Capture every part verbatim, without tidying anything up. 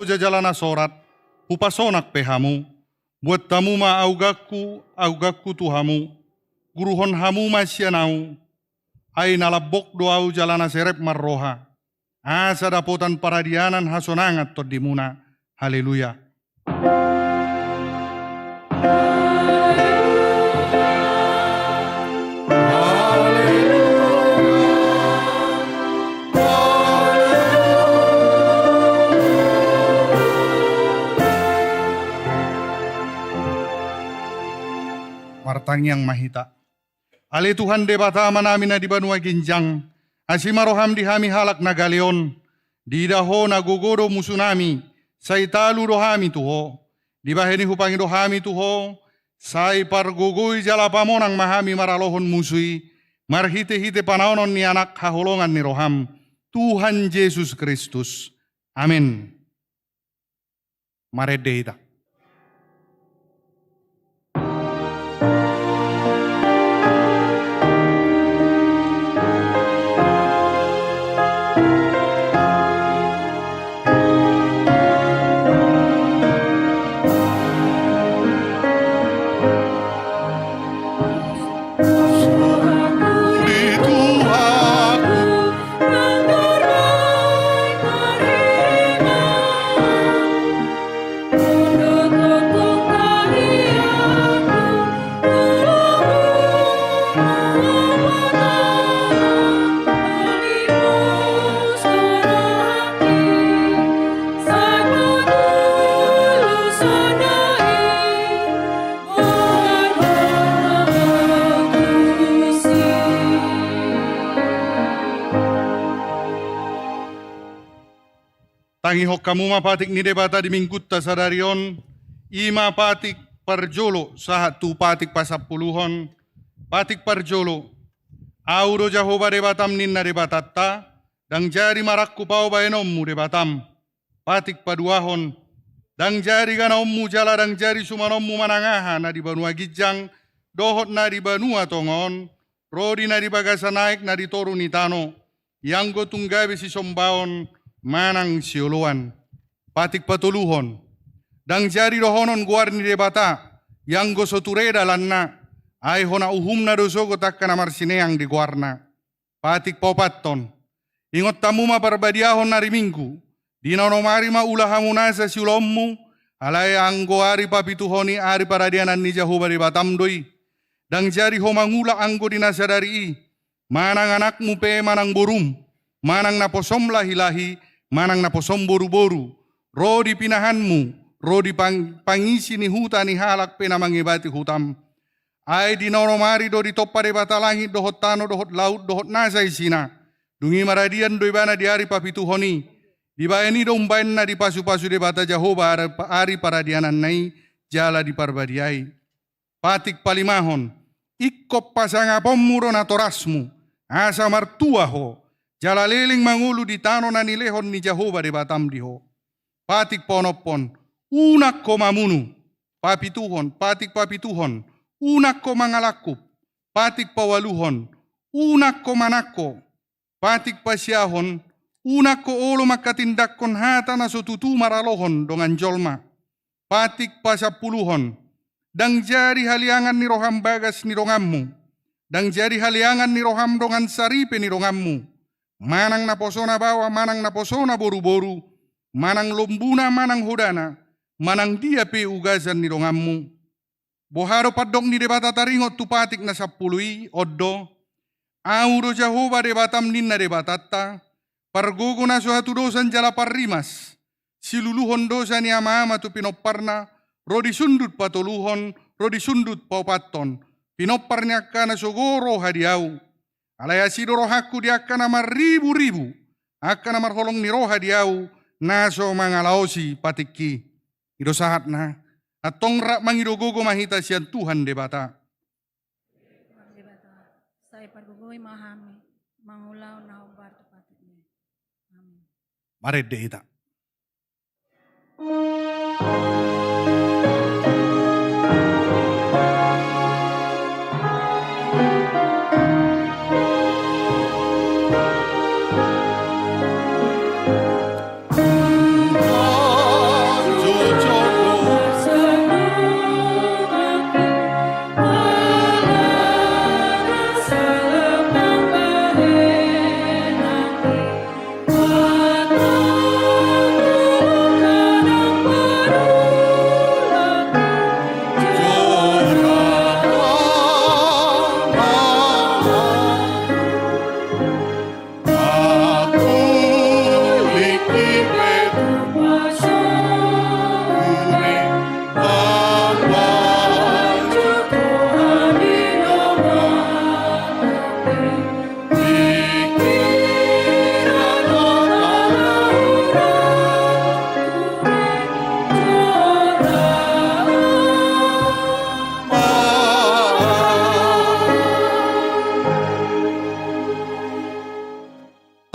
loja jala na sorat, hupasonang pe hamu. Buat hamu ma augangku, augangku tu hamu. Guruhon hamu ma sian ahu, ai na lambok do ahu jala na serep marroha. Asa dapotan paradianan hasonangan tondimuna. Haleluya. Martangiang ma hita. Ale Tuhan Debata Amanami na di banua ginjang, asi ma roham di hami halak na gale on. Diida Ho na gogo do musunami, sai talu do hami tu Ho. Dibahen i hupangido hami tu Ho, sai pargogoi jala pamonang ma hami maralohon musu i, marhitehite panaonon ni Anak haholongan ni roham, Tuhan Jesus Kristus. Amen. Marende hita. Tangihon hamu ma patik ni Debata di Minggunta sadari on, i ma patik parjolo sahat tu patik pasampuluhon. Patik parjolo. Ahu do Jahowa Debatam ninna Debatanta, ndang jadi marangkup ahu baenonmu Debatam. Patik paduahon. Ndang jadi ganaonmu jala ndang jadi sumanonmu manang aha na di banua ginjang dohot na di banua tonga on, ro di na di bagasan aek na di toru ni tano, ianggo tung gabe sisombaon manang sioloan. Patik patoluhon. Ndang jadi dohonon goar ni Debata, ianggo so ture dalanna, ai hona uhumna do sogot angka na marsineang di goarna. Patik paopathon. Ingot hamu ma parbadiahon ari Minggu, di na onom ari ma ula hamu nasa siulaonmu, alai anggo ari papituhon i ari paradianan ni Jahowa Debatam do i. Ndang jadi ho mangula anggo di na sadari i, manang anakmu pe manang borum, manang naposom lahilahi, manang naposom boruboru, ro di pinahanmu, ro di pang-, pangisi ni huta ni halak pe na mangebati hutam. Ai di na onom ari do ditompa Debata langit dohot tano dohot laut dohot nasa isina. Dung i maradian do ibana di ari papituhon i. Dibaen i do umbaen na dipasupasu Debata Jahowa ari, ari paradiananna i jala diparbadiai. Patik palimahon. Ingkon pasangaponmu do natorasmu, asa martua ho, jala leleng mangolu di tano na nilehon ni Jahowa Debatam di ho. Patik paonomhon. Unang ho mamunu. Papituhon, patik papituhon. Unang ho mangalangkup. Patik paualuhon. Unang ho manangko. Patik pasiahon. Unang ho olo manghatindanghon hata na so tutu maralohon dongan jolma. Patik pasampuluhon. Ndang jadi haliangan ni roham bagas ni donganmu. Ndang jadi haliangan ni roham dongan saripe ni donganmu. Manang naposona baoa, manang naposona boruboru, manang lombuna, manang hodana, manang dia pe ugasan ni donganmu. Boha do pandok ni Debata taringot tu patik na sampulu i? On do. Ahu do Jahowa Debatam ninna Debatanta, pargogo na so hatudosan jala parrimas, siluluhon dosa ni amaama tu pinomparna, ro di sundut patoluhon, ro di sundut paopathon, pinompar ni angka na sogo roha di ahu. Alai asi do rohangku di angka na marriburibu, angka na marholong ni roha di ahu, na so mangalaosi patikki. I do sahatna. Antong rap mangido gogo ma hita sian Tuhan Debata. Tuhan Debata, sai pargogoi ma hami mangulahon na hombar tu patikmi. Amin. Marende hita.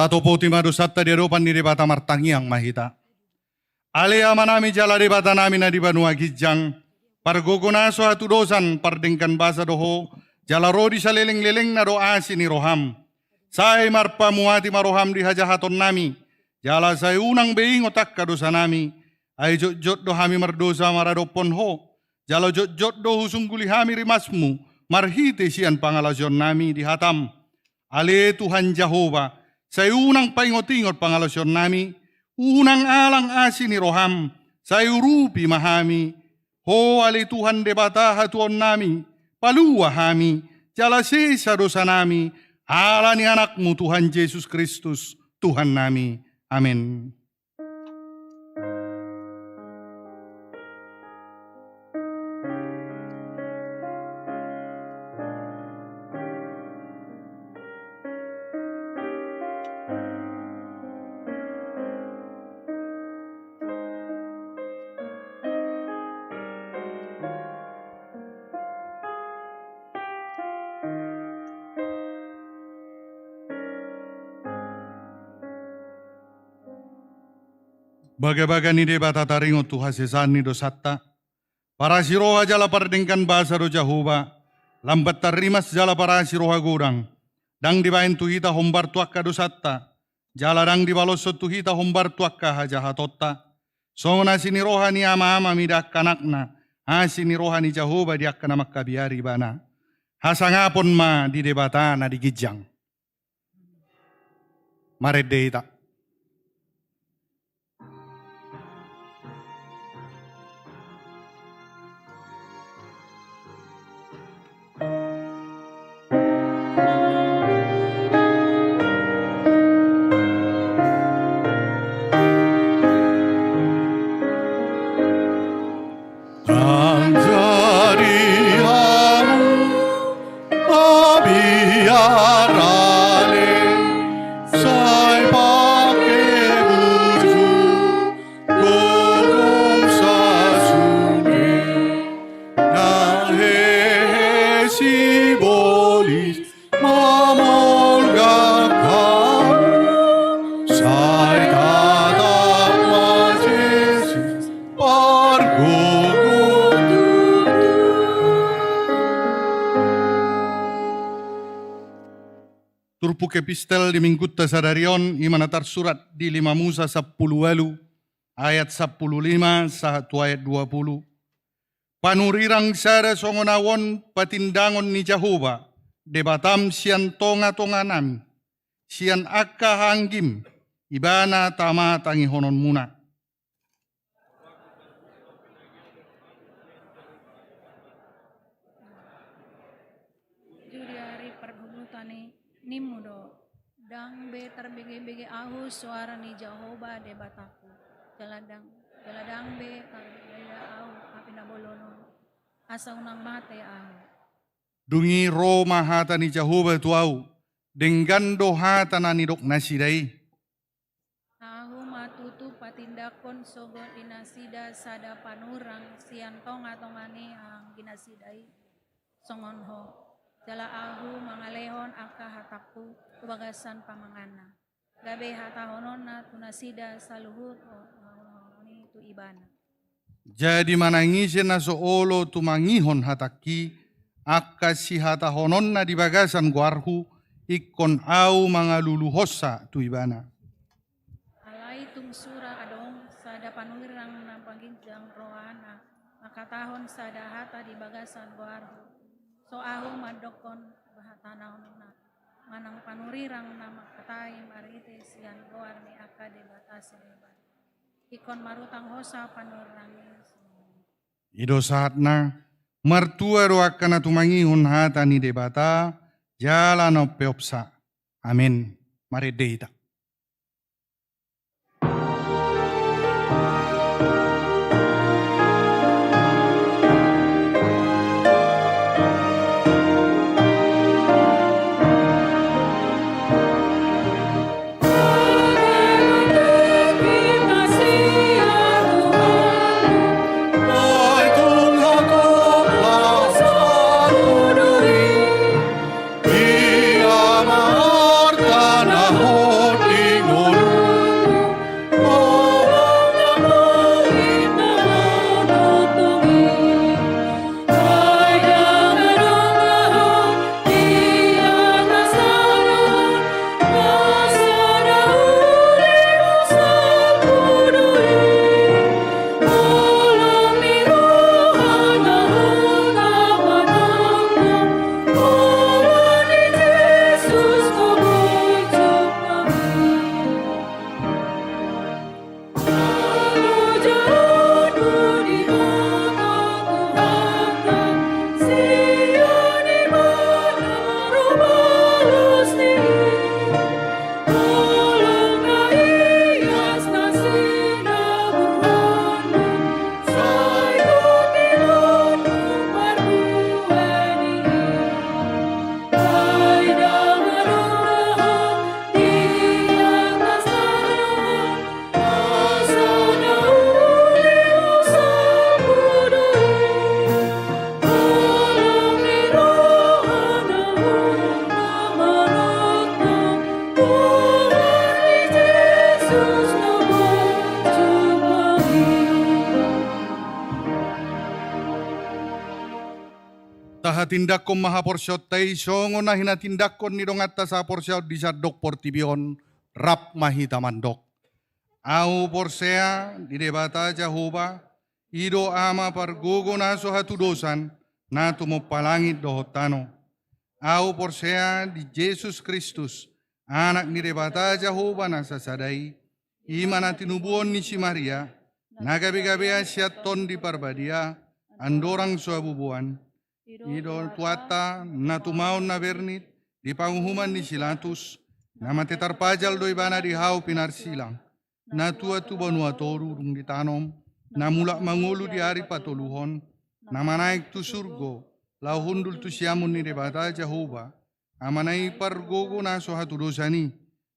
Topoti ma dosanta di adopan ni Debata, martangiang ma hita. Ale Amanami jala Debatanami na di banua ginjang, pargogo na so hatudosan pardenggan basa do Ho, jala ro di salelenglelengna do asi ni roham. Sai marpamuati ma roham di hajahatonnami, jala sai unang be ingot angka dosanami, ai jotjot do hami mardosa maradophon Ho, jala jotjot do husungguli hami rimasmu marhite sian pangalaosionnami di hatam. Ale Tuhan Jahowa, sai unang paingotingot pangalaosionnami, unang alang asi ni roham, sai urupi ma hami. Ho ale Tuhan Debata hatuaonnami, palua hami, jala sesa dosanami, ala ni Anakmu Tuhan Jesus Kristus, Tuhannami. Amen. Bagabaga ni Debata taringot tu hasesaan ni dosanta. Parasi roha jala pardenggan basa do Jahowa, lambat tarrimas jala parasi roha godang. Ndang dibaen tu hita hombar tu angka dosanta, jala ndang dibaloshon tu hita hombar tu angka hajahatonta. Songon asi ni roha ni amaama mida angka anakna, asi ni roha ni Jahowa di angka na mangkabiari ibana. Hasangapon ma di Debata na di ginjang. Marende hita. Ndang jadi hamu mabiar ale, sai pake bujur gogom sasude, na hehe sibolis mamolgahon hamu, sai tatap ma Jesus pargogo tutu. Turpuk epistel di minggunta sadari on, i ma na tarsurat di lima Musa sampulu ualu, ayat sampulu lima sahat tu ayat dua pulu. Panurirang sada songon ahu on patindangon ni Jahowa, Debatam sian tongatonganami, sian angka haanggim, ibana tama tangihononmuna. Judi ari parhumutan i, nimmu do, ndang be tarbegebege ahu soara ni Jahowa Debatangku, jala ndang, jala ndang be tarbegebege ahu api na bolon on, asa unang mate ahu. Dung i ro ma hata ni Jahowa tu ahu, denggan do hata na nidok nasida i. Ahu ma tutu patindanghon sogot di nasida sada panurirang sian tongatonga ni haanggi nasida i, songon ho. Jala ahu mangalehon angka hatangku tu bagasan pamanganna, gabe hatahononna tu nasida saluhut haholongan i tu ibana. Jadi manang ise na so olo tumangihon hatangki, angka sihatahononna di bagasan goarhu, ingkon ahu mangaluluhonsa tu ibana. Alai tung sura adong sada panurirang na maginjang rohana, mangkatahon sada hata di bagasan goarhu, so ahu mandokkon hatahononna, manang panurirang na mangkatai marhite sian goar ni angka debata sideban. Ingkon marutang hosa panurirang i. I do sahatna, martua do angka na tumangihon hata ni Debata, jala na umpeopsa. Amen. Marende hita. Tindanghon ma haporseaonta i songon na hinatindangkon ni donganta sahaporseaon di sandok portibi on, rap ma hita mandok. Ahu porsea di Debata Jahowa, i do Ama pargogo na so hatudosan, na tumompa langit dohot tano. Ahu porsea di Jesus Kristus, Anak ni Debata Jahowa na sasada i, i ma na tinubuhon ni si Maria, na gabegabean sian Tondi Parbadia, andorang so habuboan. I do Tuhanta, na tumaon na bernit di panguhuman ni si Latus, na mate tarpajal do ibana di hau pinarsilang, na tuat tu banua toru dung ditanom, na mulak mangolu di ari patoluhon, na manaek tu surgo, laho hundul tu siamun ni Debata Jahowa, Amana i pargogo na so hatudosan i.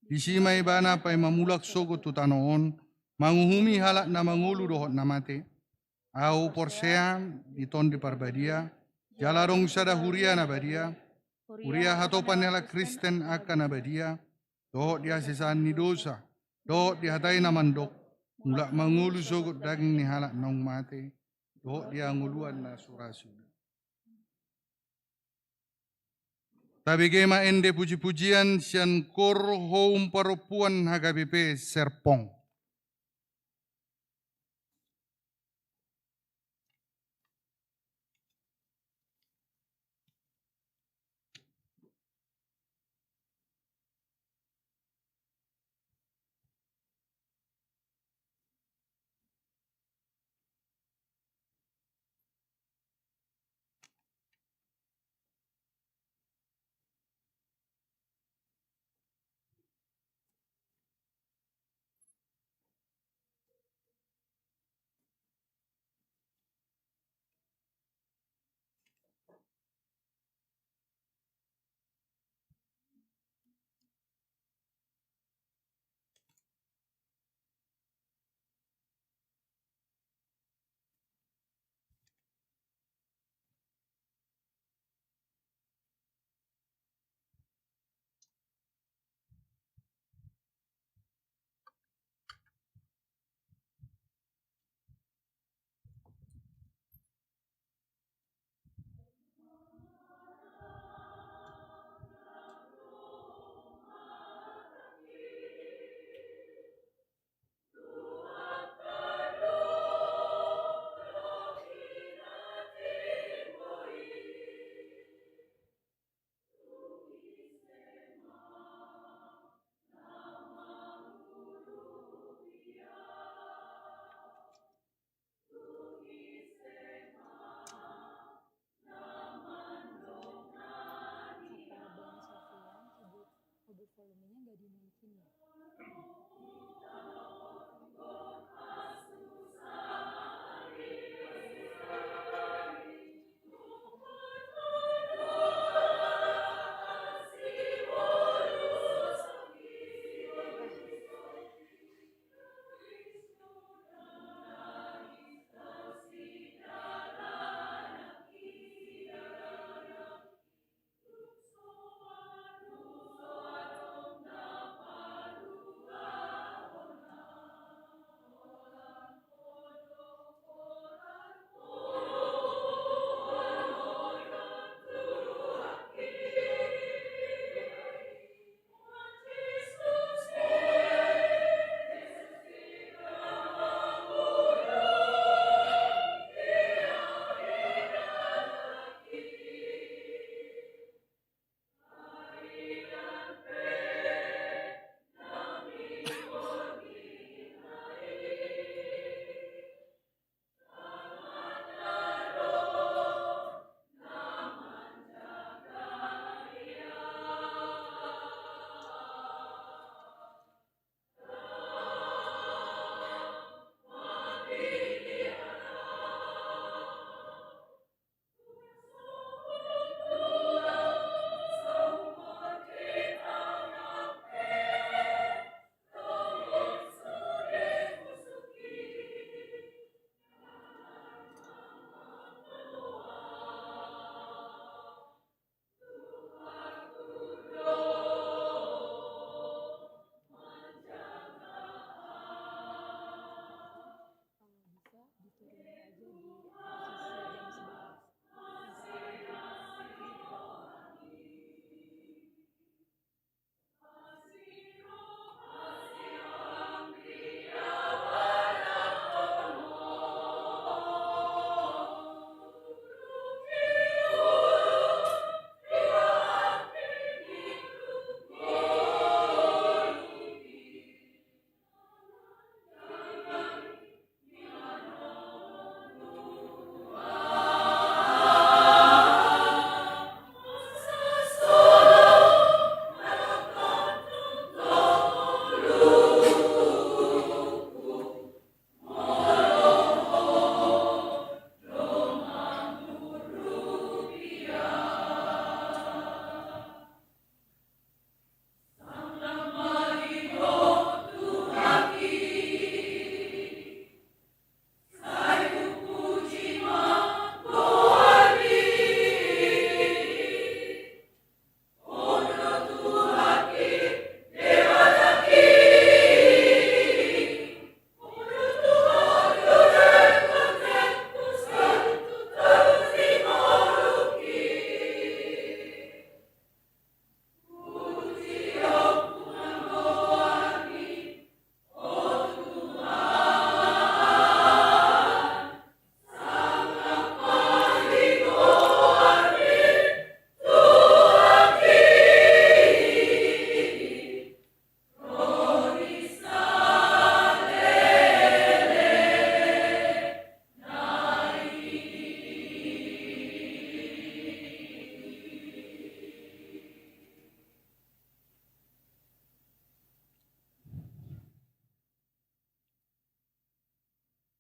Disi ma ibana paima mulak sogot tu tano on, manguhumi halak na mangolu dohot na mate. Ahu porsea di Tondi Parbadia, jala adong sada huria na badia, huria hatopan ni halak Kristen angka na badia, dohot di hasesaan ni dosa, dohot di hata i na mandok, mulak mangolu sogot daging ni halak naung mate, dohot di hangoluan na so ra suda. Tabege ma ende pujipujian sian koor Houm Parompuan H K B P Serpong.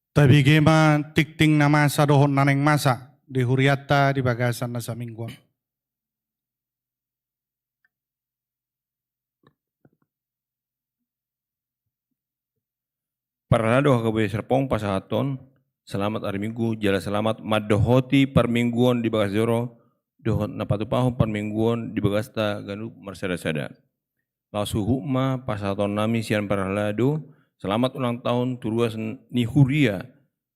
Tabege ma tingting na masa dohot na naeng masa di hurianta di bagasan na saminggu on. Parhalado HKBP Serpong pasahathon selamat ari Minggu jala selamat mandohoti parmingguon di bagas joro dohot na patupahon parmingguon di bagasta ganup marsada-sada. Laos huhut ma pasahatonnami sian parhalado selamat ulang tahun tu ruas ni huria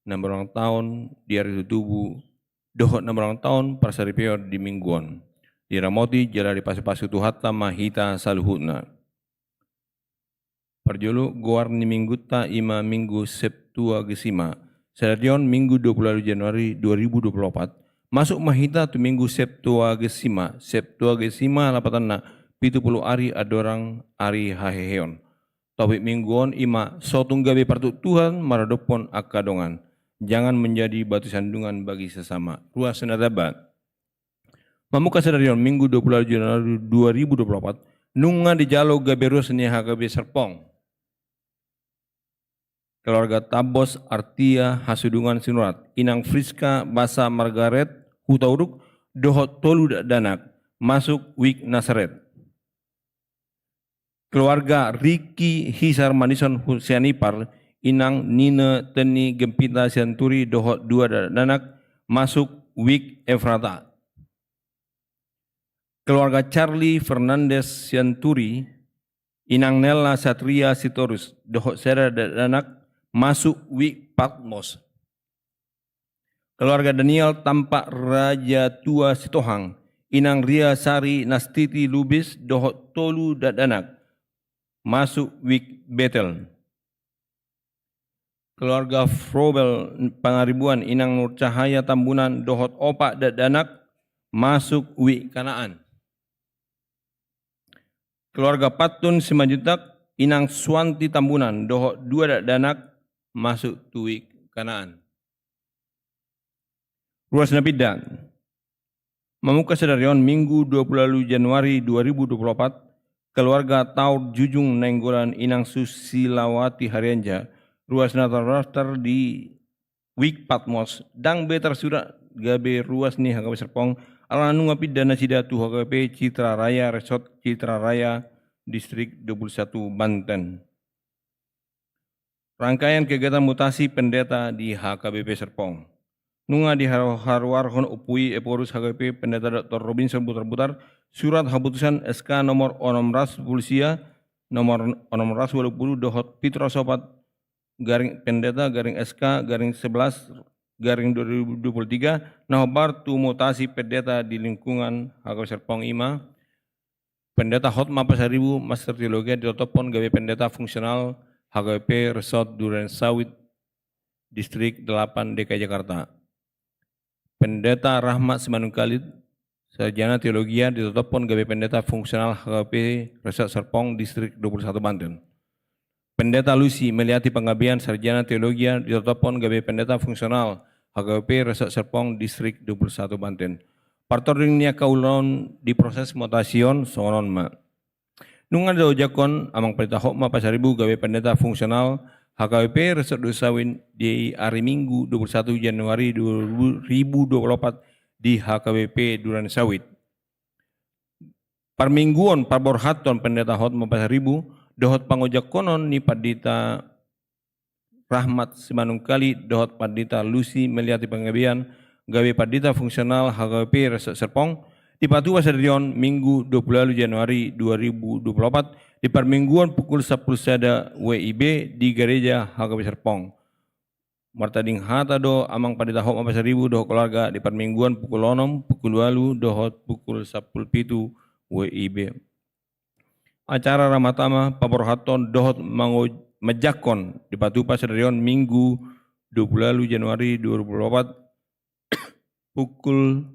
na marulang tahun di ari tutubu dohot na marulang tahun parsaripeon di minggu on. Diramoti jala dipasu-pasu Tuhanta ma hita saluhutna. Parjolo, goar ni minggunta i ma Minggu Septuagesima. Sadari on Minggu dua puluh ualu Januari dua ribu dua puluh opat. Masuk ma hita tu Minggu Septuagesima. Septuagesima lapatanna pitu pulu ari andorang ari haheheon. Topik minggu on i ma so tung gabe partuktuhan maradophon angka dongan. Jangan menjadi batu sandungan bagi sesama. Ruas na tamba. Mamungka sadari on Minggu dua puluh ualu Januari dua ribu dua puluh opat, nunga dijalo gabe ruas ni HKBP Serpong. Keluarga Tambos Artia Hasudungan Sinurat, Inang Friska basa Margaret Hutauruk, dohot tolu dakdanak, masuk Wik Nasaret. Keluarga Riki Hisar Manison Sianipar, Inang Nine Teni Gempita Sianturi dohot dua dakdanak, masuk Wik Efrata. Keluarga Charlie Fernandes Sianturi, Inang Nella Satria Sitorus dohot sada dakdanak, masuk Wik Patmos. Keluarga Daniel Tampak Rajatua Sitohang, Inang Ria Sari Nastiti Lubis dohot tolu dakdanak, masuk Wik Betel. Keluarga Frobel Pangaribuan, Inang Nur Cahaya Tambunan dohot opat dakdanak, masuk Wik Kanaan. Keluarga Pantun Simanjuntak, Inang Suanti Tambunan dohot dua dakdanak, masuk tu Wik Kanaan. Ruas na pinda. Mamungka sadari on Minggu dua puluh ualu Januari dua ribu dua puluh opat, keluarga Taur Jujung Nainggolan, Inang Susilawati Harianja, ruas na tardaftar di Wik Patmos, ndang be tarsurat gabe ruas ni HKBP Serpong, ala nunga pinda nasida tu HKBP Citra Raya Resort Citra Raya, Distrik dua puluh satu Banten. Rangkaian kegiatan mutasi pendeta di HKBP Serpong. Nunga diharuarhon Ompu i Ephorus HKBP Pendeta Doktor Robinson Butarbutar surat haputusan S K nomor onom ratus dua puluh sia, nomor onom ratus dua puluh dohot pitu ratus opat, garing pendeta, garing S K, garing sebelas, garing dua ribu dua puluh tiga, na hombar tu mutasi pendeta di lingkungan HKBP Serpong i ma, Pendeta Hotma Pasaribu, Master Teologia, ditotophon gabe pendeta fungsional HKBP Resort Duren Sawit, Distrik delapan D K I Jakarta. Pendeta Rahmat Simanungkalit, Sarjana Teologia, ditotophon gabe pendeta fungsional HKBP Resort Serpong, Distrik dua puluh satu Banten. Pendeta Lucy Meliati Panggabean, Sarjana Teologia, ditotophon gabe pendeta fungsional HKBP Resort Serpong, Distrik dua puluh satu Banten. Partording ni angka ulaon di proses mutasi on songon on ma. Nunga diojakhon Amang Pendeta Hotma Pasaribu gabe pendeta fungsional HKBP Resort Duren Sawit di ari Minggu dua puluh satu Januari dua ribu dua puluh opat di HKBP Duren Sawit. Parmingguon parborhathon Pendeta Hotma Pasaribu dohot pangojanghonon ni Pandita Rahmat Simanungkalit dohot Pandita Lucy Meliati Panggabean gabe pandita fungsional HKBP Resort Serpong, dipatupa sadari on Minggu dua puluh ualu Januari dua ribu dua puluh opat di parmingguon pukul sampulu sada W I B di Gareja HKBP Serpong. Martading hata do Amang Pandita Hotma Pasaribu dohot keluarga di parmingguon pukul onom, pukul ualu dohot pukul sampulu pitu W I B. Acara Rahmat Tama, paborhathon dohot mango-, manjangkon dipatupa sadari on Minggu dua puluh ualu Januari dua ribu dua puluh opat pukul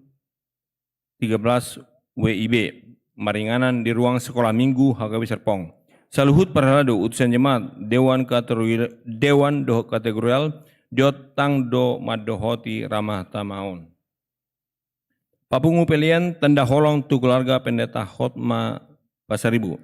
tiga belas W I B, maringanan di ruang Sekolah Minggu HKBP Serpong. Saluhut parhalado, utusan jemaat, dewan kategori-, dewan dohot kategorial, diondang do mandohoti Rahmat Tama on. Papungu pelean tanda holong tu keluarga Pendeta Hotma Pasaribu.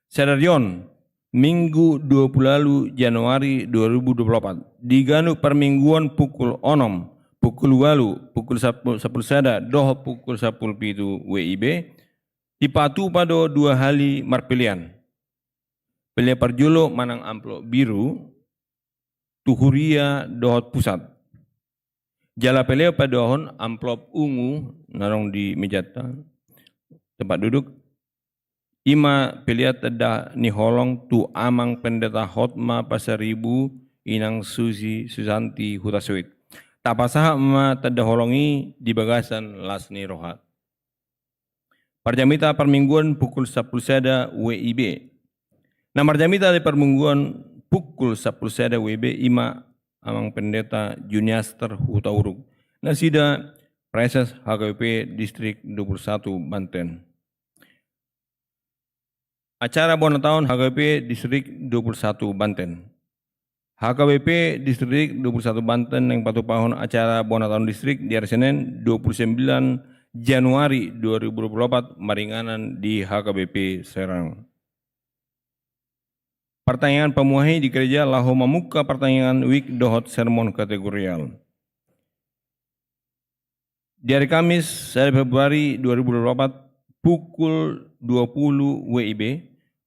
Sadari on, Minggu dua puluh ualu Januari dua ribu dua puluh opat, di ganup parmingguon pukul onom, pukul ualu, pukul sapuluh sada dohot pukul sapuluh pitu W I B, dipatupa do dua hali marpelean. Pelean parjolo manang amplop biru tu huria dohot pusat. Jala pelean paduahon amplop ungu na adong di mejanta, tempat duduk, i ma pelean tanda ni holong tu Amang Pendeta Hotma Pasaribu, Inang Susi Susanti Hutasoit. Tapasahat ma tanda holong i di bagasan las ni roha. Parjamita parmingguon pukul sapuluh sada W I B. Na marjamita di parmingguon pukul sapuluh sada W I B i ma Amang Pendeta Juniaster Hutauruk. Nasida Praeses H K B P Distrik dua puluh satu Banten. Acara bona taon H K B P Distrik dua puluh satu Banten. H K B P Distrik dua puluh satu Banten naeng patupahon acara bona taon distrik di ari Senen dua puluh sembilan Januari dua ribu dua puluh opat maringanan di H K B P Serang. Partangiangan pamuhai di gereja laho mamungka partangiangan wijk dohot sermon kategorial. Di ari Kamis, sada Februari dua ribu dua puluh opat, pukul dua puluh W I B,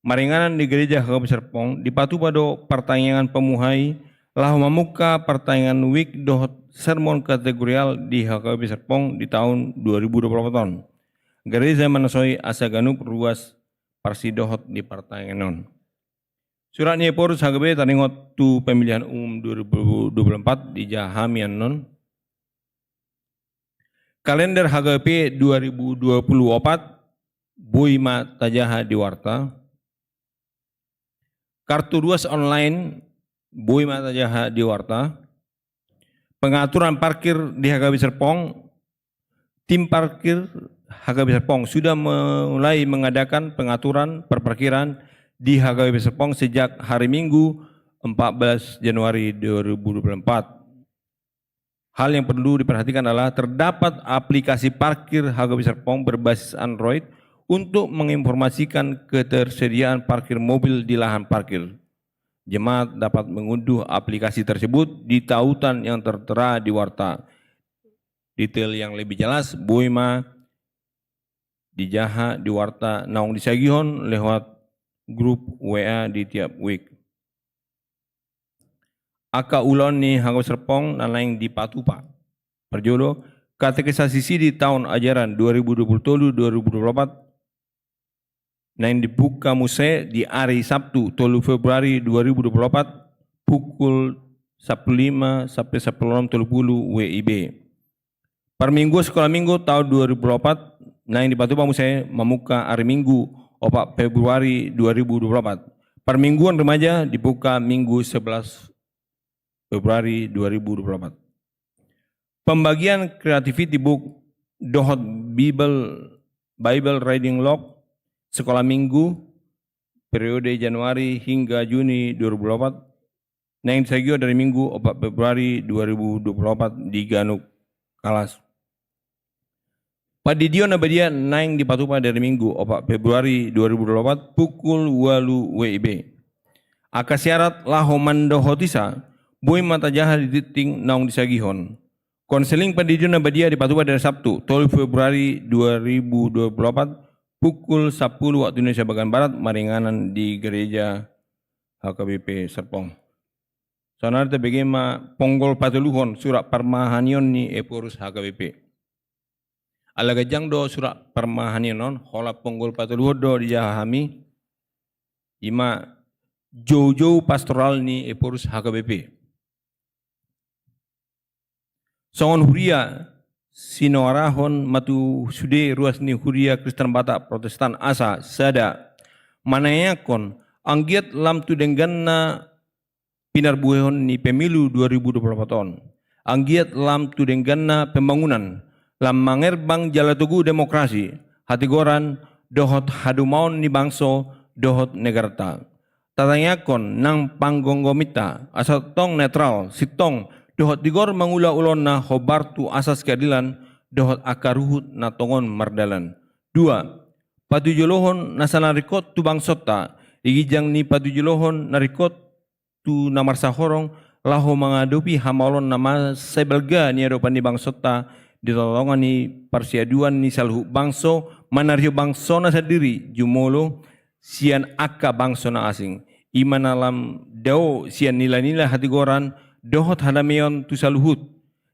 maringanan di Gereja H K B P Serpong, dipatupa do partangiangan pamuhai laho mamungka partangiangan wijk dohot sermon kategorial di H K B P Serpong di taon dua ribu dua puluh opat on. Gereja manasoi asa ganup ruas parsidohot di partangiangan on. Surat ni Ephorus H K B taringot tu pemilihan umum dua ribu dua puluh empat dijaha hami annon. Kalender H K B P dua ribu dua puluh opat boi ma tajaha di warta. Kartu ruas online boi ma tajaha di warta. Pengaturan parkir di H K B P Serpong, tim parkir H K B P Serpong sudah mulai mengadakan pengaturan perparkiran di H K B P Serpong sejak hari Minggu empat belas Januari dua ribu dua puluh empat. Hal yang perlu diperhatikan adalah terdapat aplikasi parkir H K B P Serpong berbasis Android untuk menginformasikan ketersediaan parkir mobil di lahan parkir. Jemaat dapat mengunduh aplikasi tersebut di tautan yang tertera di warta. Detail yang lebih jelas boi ma dijaha di warta naung disagihon lewat grup W A di tiap wijk. Angka ulaon ni H K B P Serpong na naeng dipatupa. Parjolo, katekisasi sidi taon ajaran dua ribu dua puluh tolu dua ribu dua puluh opat naeng dibuka muse di ari Sabtu tolu Februari dua ribu dua puluh opat pukul sapuluh lima sampe sapuluh onom tolu pulu W I B. Parminggu sekolah minggu taon dua ribu dua puluh opat naeng dipatupa muse mamungka ari Minggu opat Februari dua ribu dua puluh opat. Parmingguan remaja dibuka Minggu sebelas Februari dua ribu dua puluh opat. Pembagian creativity book dohot Bible, Bible reading log sekolah minggu periode Januari hingga Juni dua ribu dua puluh opat naeng disagihon dari Minggu opat Februari dua ribu dua puluh opat di ganup kalas. Pandidion na badia naeng dipatupa dari Minggu opat Februari dua ribu dua puluh opat pukul ualu W I B. Angka syarat laho mandohotisa boi ma tajaha di tingting naung disagihon. Konseling pandidion na badia dipatupa dari Sabtu tolu Februari dua ribu dua puluh opat pukul sapuluh waktu Indonesia bagian barat maringanan di gereja H K B P Serpong. Saonari tabege ma ponggol patoluhon surat parmahanion ni Ephorus H K B P. Ala ganjang do surat parmahanion on, holan ponggol patoluhon do dijaha hami, i ma joujou pastoral ni Ephorus H K B P. Songon huria, sinoarahon ma tu sude ruas ni Huria Kristen Batak Protestan asa sada manayangkon anggiat lam tu dengganna pinarbuehon ni pemilu dua ribu dua puluh opat on. Anggiat lam tu dengganna pembangunan, lam mangerbang jala togu demokrasi, hatigoran, dohot hadumaon ni bangso, dohot negarata. Tatangiangkon nang panggomgominta, asa tong netral, sintong, dohot tigor mangula ulaonna hombar tu asas keadilan, dohot angka ruhut na tongon mardalan. Dua, patujolohon na sala ringkot tu bangsonta, di ginjang ni patujulohon na ringkot tu na marsahorong, laho mangadopi hamaolon na mansai balga di adopan ni bangsonta, di tongatonga ni parsiaduan ni saluhut bangso, manarihon bangsona sandiri jumolo sian angka bangso na asing. I ma na lam dao sian nilanila hatigoran dohot hadameon tu saluhut.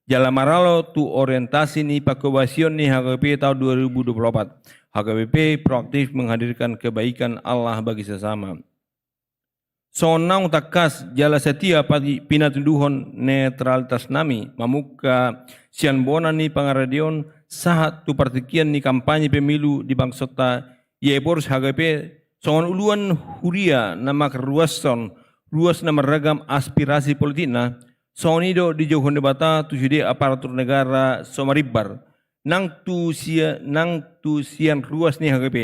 Jala maralo tu orientasi ni pangkobasion ni H K B P taon dua ribu dua puluh opat. H K B P proaktif menghadirkan kebaikan Allah bagi sesama. Songon naung tangkas jala satia pati-, pinatunduhon netralitasnami mamungka sian bona ni pangaradeon sahat tu partingkian ni kampanye pemilu di bangsonta, ia Ephorus H K B P songon uluan huria na mangkaruashon ruas na marragam aspirasi politikna, songon i do dijouhon Debata tu sude aparatur negara so marimbar, nang tu sia-, nang tu sian ruas ni H K B P,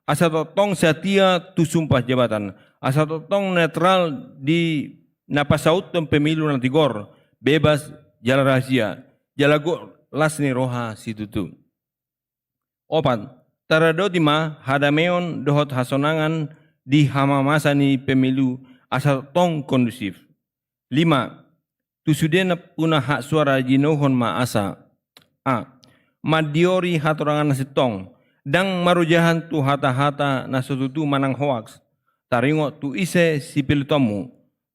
asa tongtong satia tu sumpah jabatan, asa tongtong netral di na pasauthon pemilu na tigor, bebas, jala rahasia, jala gok las ni roha situtu. Opat, taradoti ma hadameon dohot hasonangan di hamamasa ni pemilu asa tongtong kondusif. Lima, tu sude nampuna hak suara jinouhon ma asa: A, mandiori hatorangan na sintong, ndang marojahan tu hatahata na so tutu manang hoaks, taringot tu ise sipilitonmu,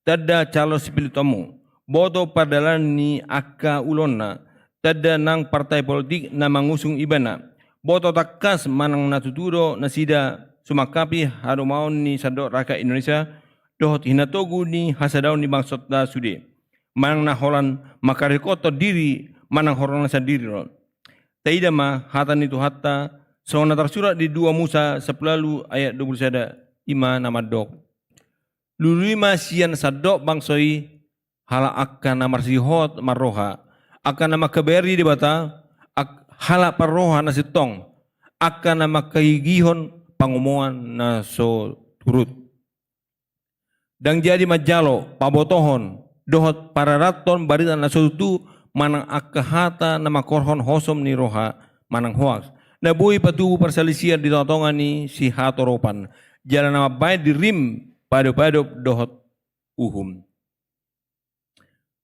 tanda calon sipilitonmu, boto pardalanan ni angka ulaonna, tanda nang partai politik na mangusung ibana, boto tangkas manang na tutu do nasida sumangkapi hadomaon ni sandok rakyat Indonesia dohot hinatogu ni hasadaon ni bangsonta sude, manang na holan mangkarekothon diri manang horongna sandiri do. Taida ma hata ni Tuhanta songon na tarsurat di dua Musa sampulu ualu ayat dua pulu sada, i ma na mandok: Lului ma sian sandok bangso i halak angka na marsihot marroha, angka na mangkabahen Debata, ak-, halak parroha na sintong, angka na mangkagigihon pangomoan na so turut. Ndang jadi manjalo, pabotohon, dohot pararathon barita na so tutu manang angka hata na mangkorhon hosom ni roha manang hoaks, na boi patubu parsalisian di tongatonga ni sihatoropan, jala na mambahen dirim padopadop dohot uhum.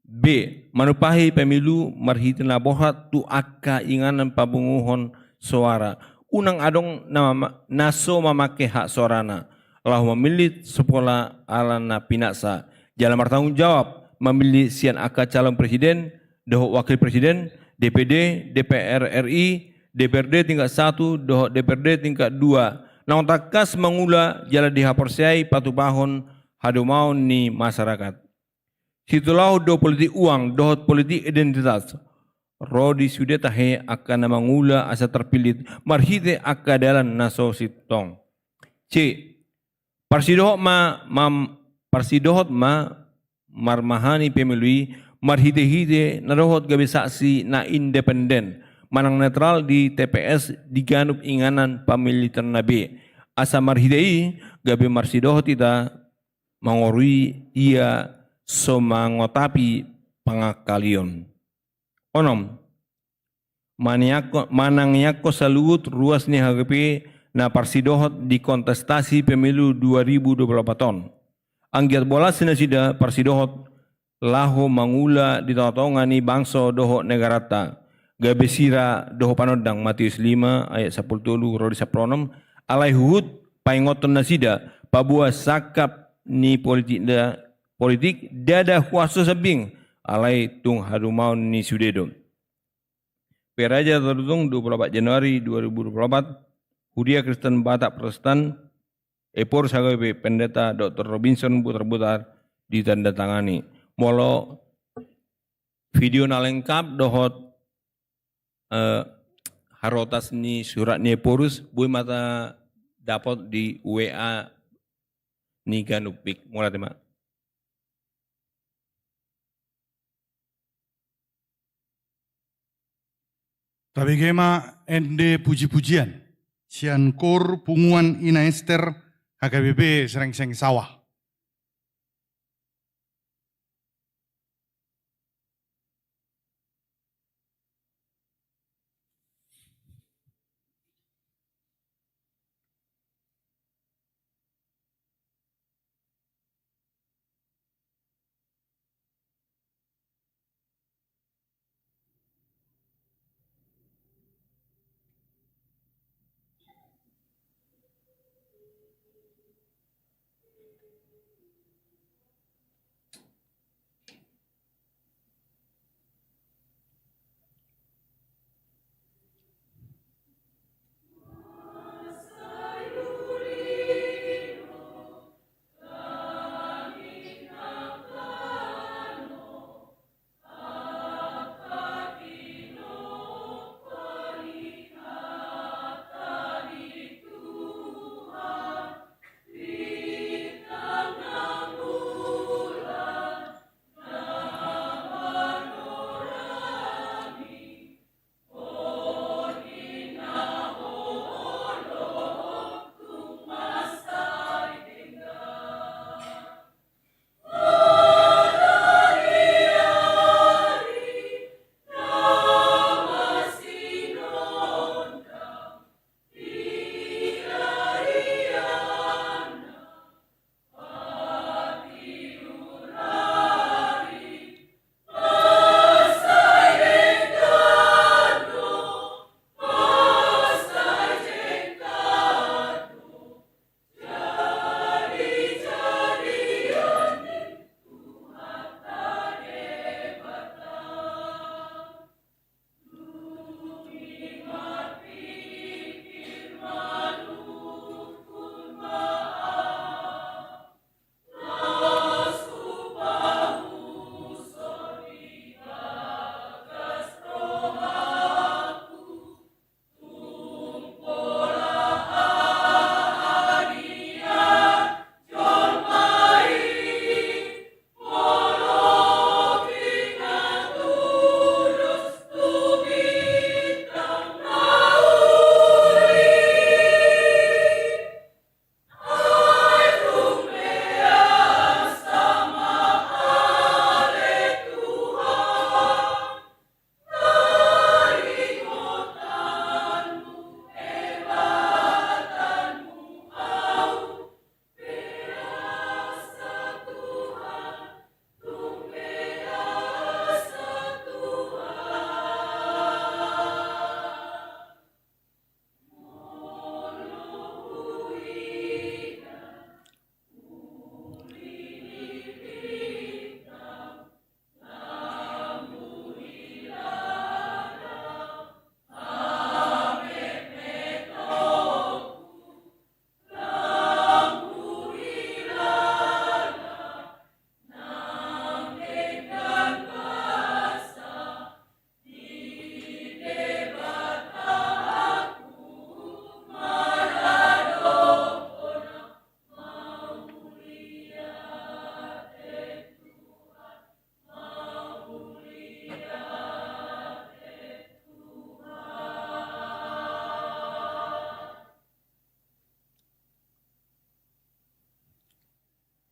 B, manumpahi pemilu marhite na borhat tu angka inganan papunguhon soara. Unang adong na ma-, na so mamangke hak soarana laho mamillit so pola ala na pinaksa, jala martanggung jawab mamillit sian angka calon presiden dohot wakil presiden, D P D, D P R R I, D P R D tingkat satu dohot D P R D tingkat dua, naung tangkas mangula jala dihaporseai patupahon hadomaon ni masyarakat. Sitolahon do politik uang dohot politik identitas. Ro di sude tahe angka na mangula asa tarpillit marhite angka dalan na so sintong. C, parsidohot ma, mam-, parsidohot ma marmahani pemilu i marhitehite na dohot gabe saksi na independen manang netral di T P S di ganup inganan pamilitonna be. Asa marhite i gabe marsidohot hita mangorui ia so mangotapi pangangkalion. Onom, maniangko-, manangiangkon saluhut ruas ni H K B P na parsidohot di kontestasi pemilu dua ribu dua puluh opat on. Anggiat bolas nasida parsidohot laho mangula di tongatonga ni bangso dohot negaranta, gabe sira dohot panondang, Matius lima ayat sampulu tolu ro di sampulu onom, alai huhut paingothon nasida, paboa sangkap ni politik nda-, politik ndada huaso sambing, alai tung hadomaon ni sude do. Praja Tarutung, dua puluh opat Januari dua ribu dua puluh opat, Huria Kristen Batak Protestan, Ephorus H K B P, Pendeta Doktor Robinson Butarbutar, ditandatangani. Molo video na lengkap dohot, eh, harotas ni surat ni Ephorus, boi ma hita dapot di W A ni ganup pik. Mauliate ma. Tabege ma ende pujipujian sian Kor Punguan Ina Ester H K B P Srengseng Sawah.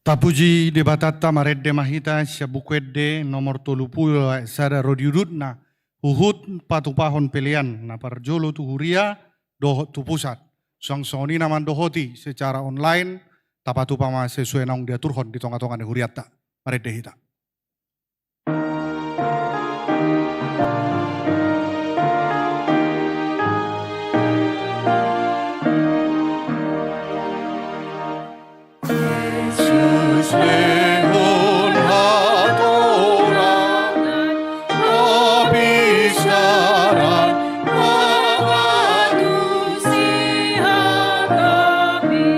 Tapuji Debatanta, marende ma hita sian Buku Ende nomor tolu pulu ayat sada ro di udutna, huhut patupahon pelean na parjolo tu huria dohot tu pusat. Suang songon i na mandohoti secara online, tapatupa ma sesuai naung diaturhon di tongatonga ni hurianta. Marende hita. Jesus lehon hatorangan, hapisaran, mangalusi hami.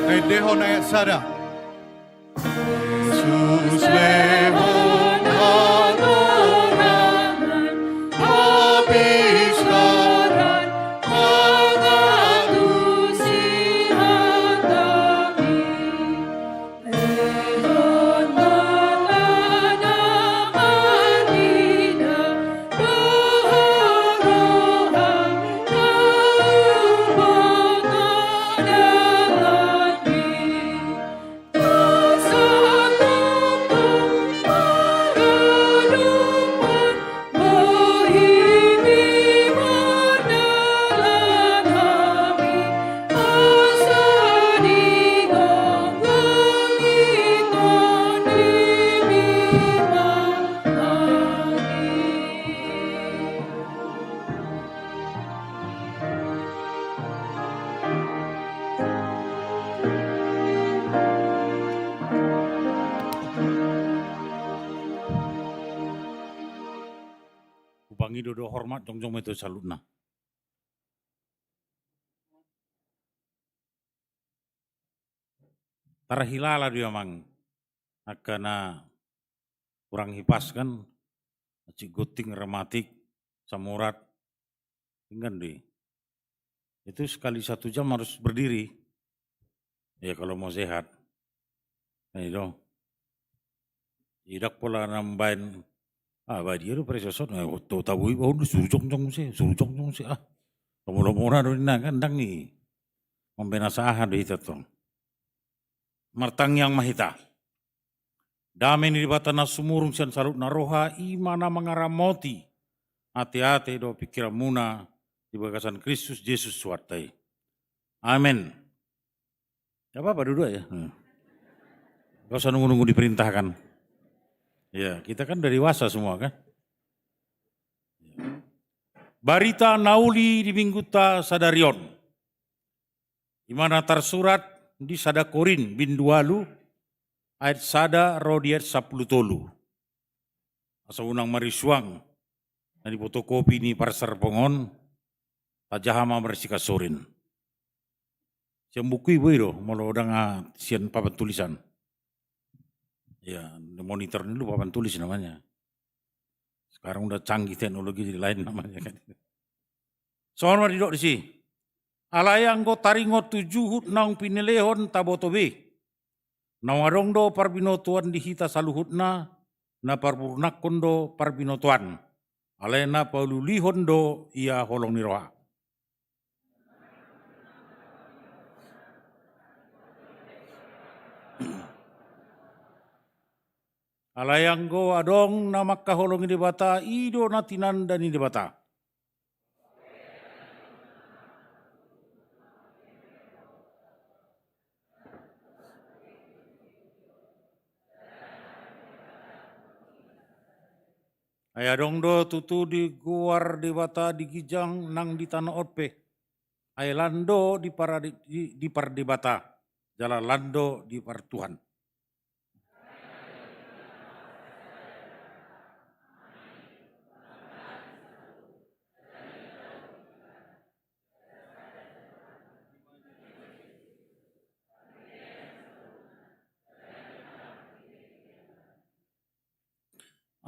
Endehon ayat sada. Jesus lehon hatorangan, hapisaran, mangalusi hami. Lehon ma Pangido dohot hormat jongjong ma i tu saluhutna. Tarhilala do i amang angka na hurang hipas kan, Cik Gunting, Rematik, Samurat, denggan do i. Itu sekali satu jam harus berdiri. Ya kalau mau sehat. Nah, itu. Idak pola nambaen, ah, badia do pressure shot, nah, to, tabo i, oh, suruh jongjong muse, suruh jongjong muse, ah. Lomo-lomona do ninna kan, ndang i. Mambaen aha do hita tong. Martangiang ma hita. Dame ni Debata na sumurung sian saluhutna roha, i ma na mangaramoti ateate dohot pingkiranmuna di bagasan Kristus Jesus Tuhanta i. Amen. Gak apa-apa, duduk aja. Hmm. Gak usah nunggu-nunggu diperintahkan. Ya, kita kan udah dewasa semua kan. Barita na uli di minggunta sadari on. I ma na tarsurat di sada Korint bindu ualu ayat sada ro di ayat sampulu tolu. Asa unang marisuang na di fotokopi ni parsarpongon, tajaha ma marsikansorin. Sian buku i boi do, molo ndang, ah, sian papan tulisan. Ya, monitor ni lu papan tulis namanya. Sekarang udah canggih teknologi, jadi lain namanya kan. Songon ma didok disi. Alai anggo taringot tu juhut naung pinelehon taboto be. Naung adong do parbinotoan di hita saluhutna, na parmurnakkon do parbinotoan. Alai na paulihon do ia holong ni roha. Alai anggo adong na mangkaholongi Debata, i do na tinanda ni Debata. Ai adong do tutu digoar Debata di ginjang nang di tano on pe. Ai lan do dipara-, di, dipardebata, jala lan do dipartuhan.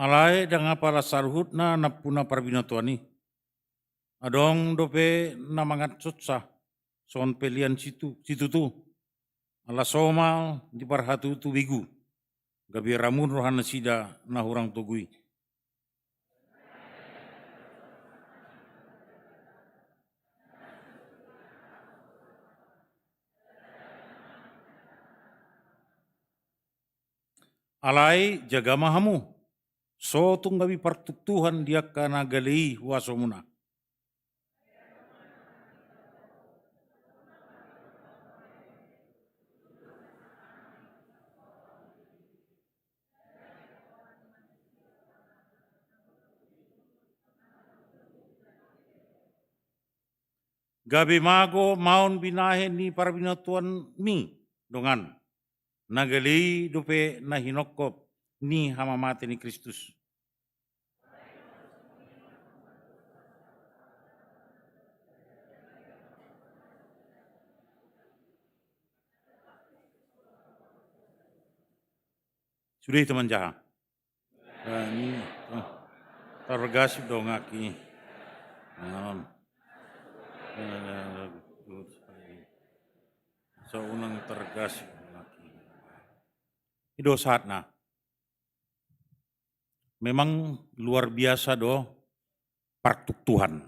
Alai ndang apala saluhutna nampuna parbinotoan i. Adong dope na mangansonsa songon pelean situ-, situtu. Ala somal diparhatutu begu, gabe ramun rohanasida na hurang togu i. Alai jaga ma hamu, so tung gabe partuktuhan di angka na gale i huasomuna. Gabe mago ma on binahen ni parbinotoanmi dongan. Na gale i dope na hinongkop ni hamamate ni Kristus. Sude hita manjaha. Bani, oh, targasip do ngaki. Naon. So unang targasip do ngaki. I do sahatna. Memang luar biasa do partuktuhan.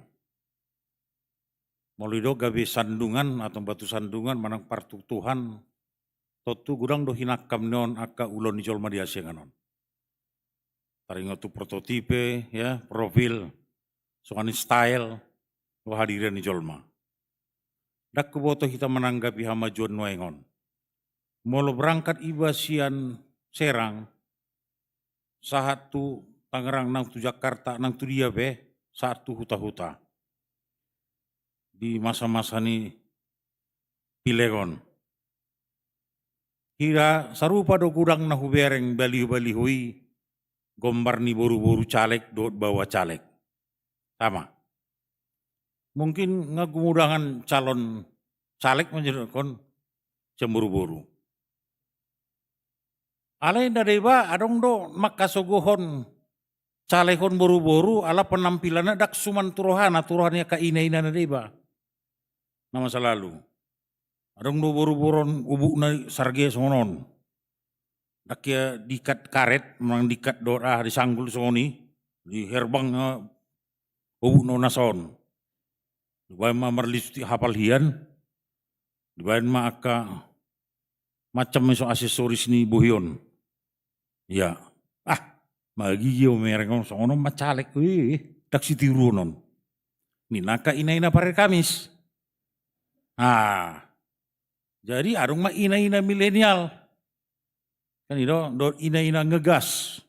Molo didok gabe sandungan atau batu sandungan manang partuktuhan, tontu godang do hinangkam ni on angka ulaon ni jolma di hasiangan on. Taringot tu prototipe, ya, profil, songon i style, dohot hadirian ni jolma. Ndang huboto hita mananggapi hamajuon nuaeng on. Molo berangkat iba sian Serang, sahat tu Tangerang nang tu Jakarta nang tu dia pe, sahat tu huta-huta. Di masa-masa ni pileg on. Hira sarupa do godang na hubereng baliho-baliho i, gombar ni boru-boru caleg dohot baoa caleg. Sama. Mungkin nga gumudangan calon caleg menjadi kon sian boru-boru. Alai na deba adong do mangkasogohon caleg on boru-boru ala penampilanna ndang suman tu rohana, tu roha ni angka ina-ina na deba. Na masa lalu. Adong do boru-boru on ubukna sarge songon on. Ndang ia diikat karet, manang diikat dohot aha, disanggul songon i, diherbang, eh, ubukna nasa on. Dibaen ma marlistik hapal hian, dibaen ma angka macam ma so aksesoris ni bohi on. Ia. Ah, magigi au mereng on, songon on ma caleg. Wih, ndang sitiruon on. Ninna angka ina-ina parkamis. Ah. Jadi adong ma ina-ina milenial. Kan i do, dohot ina-ina ngegas.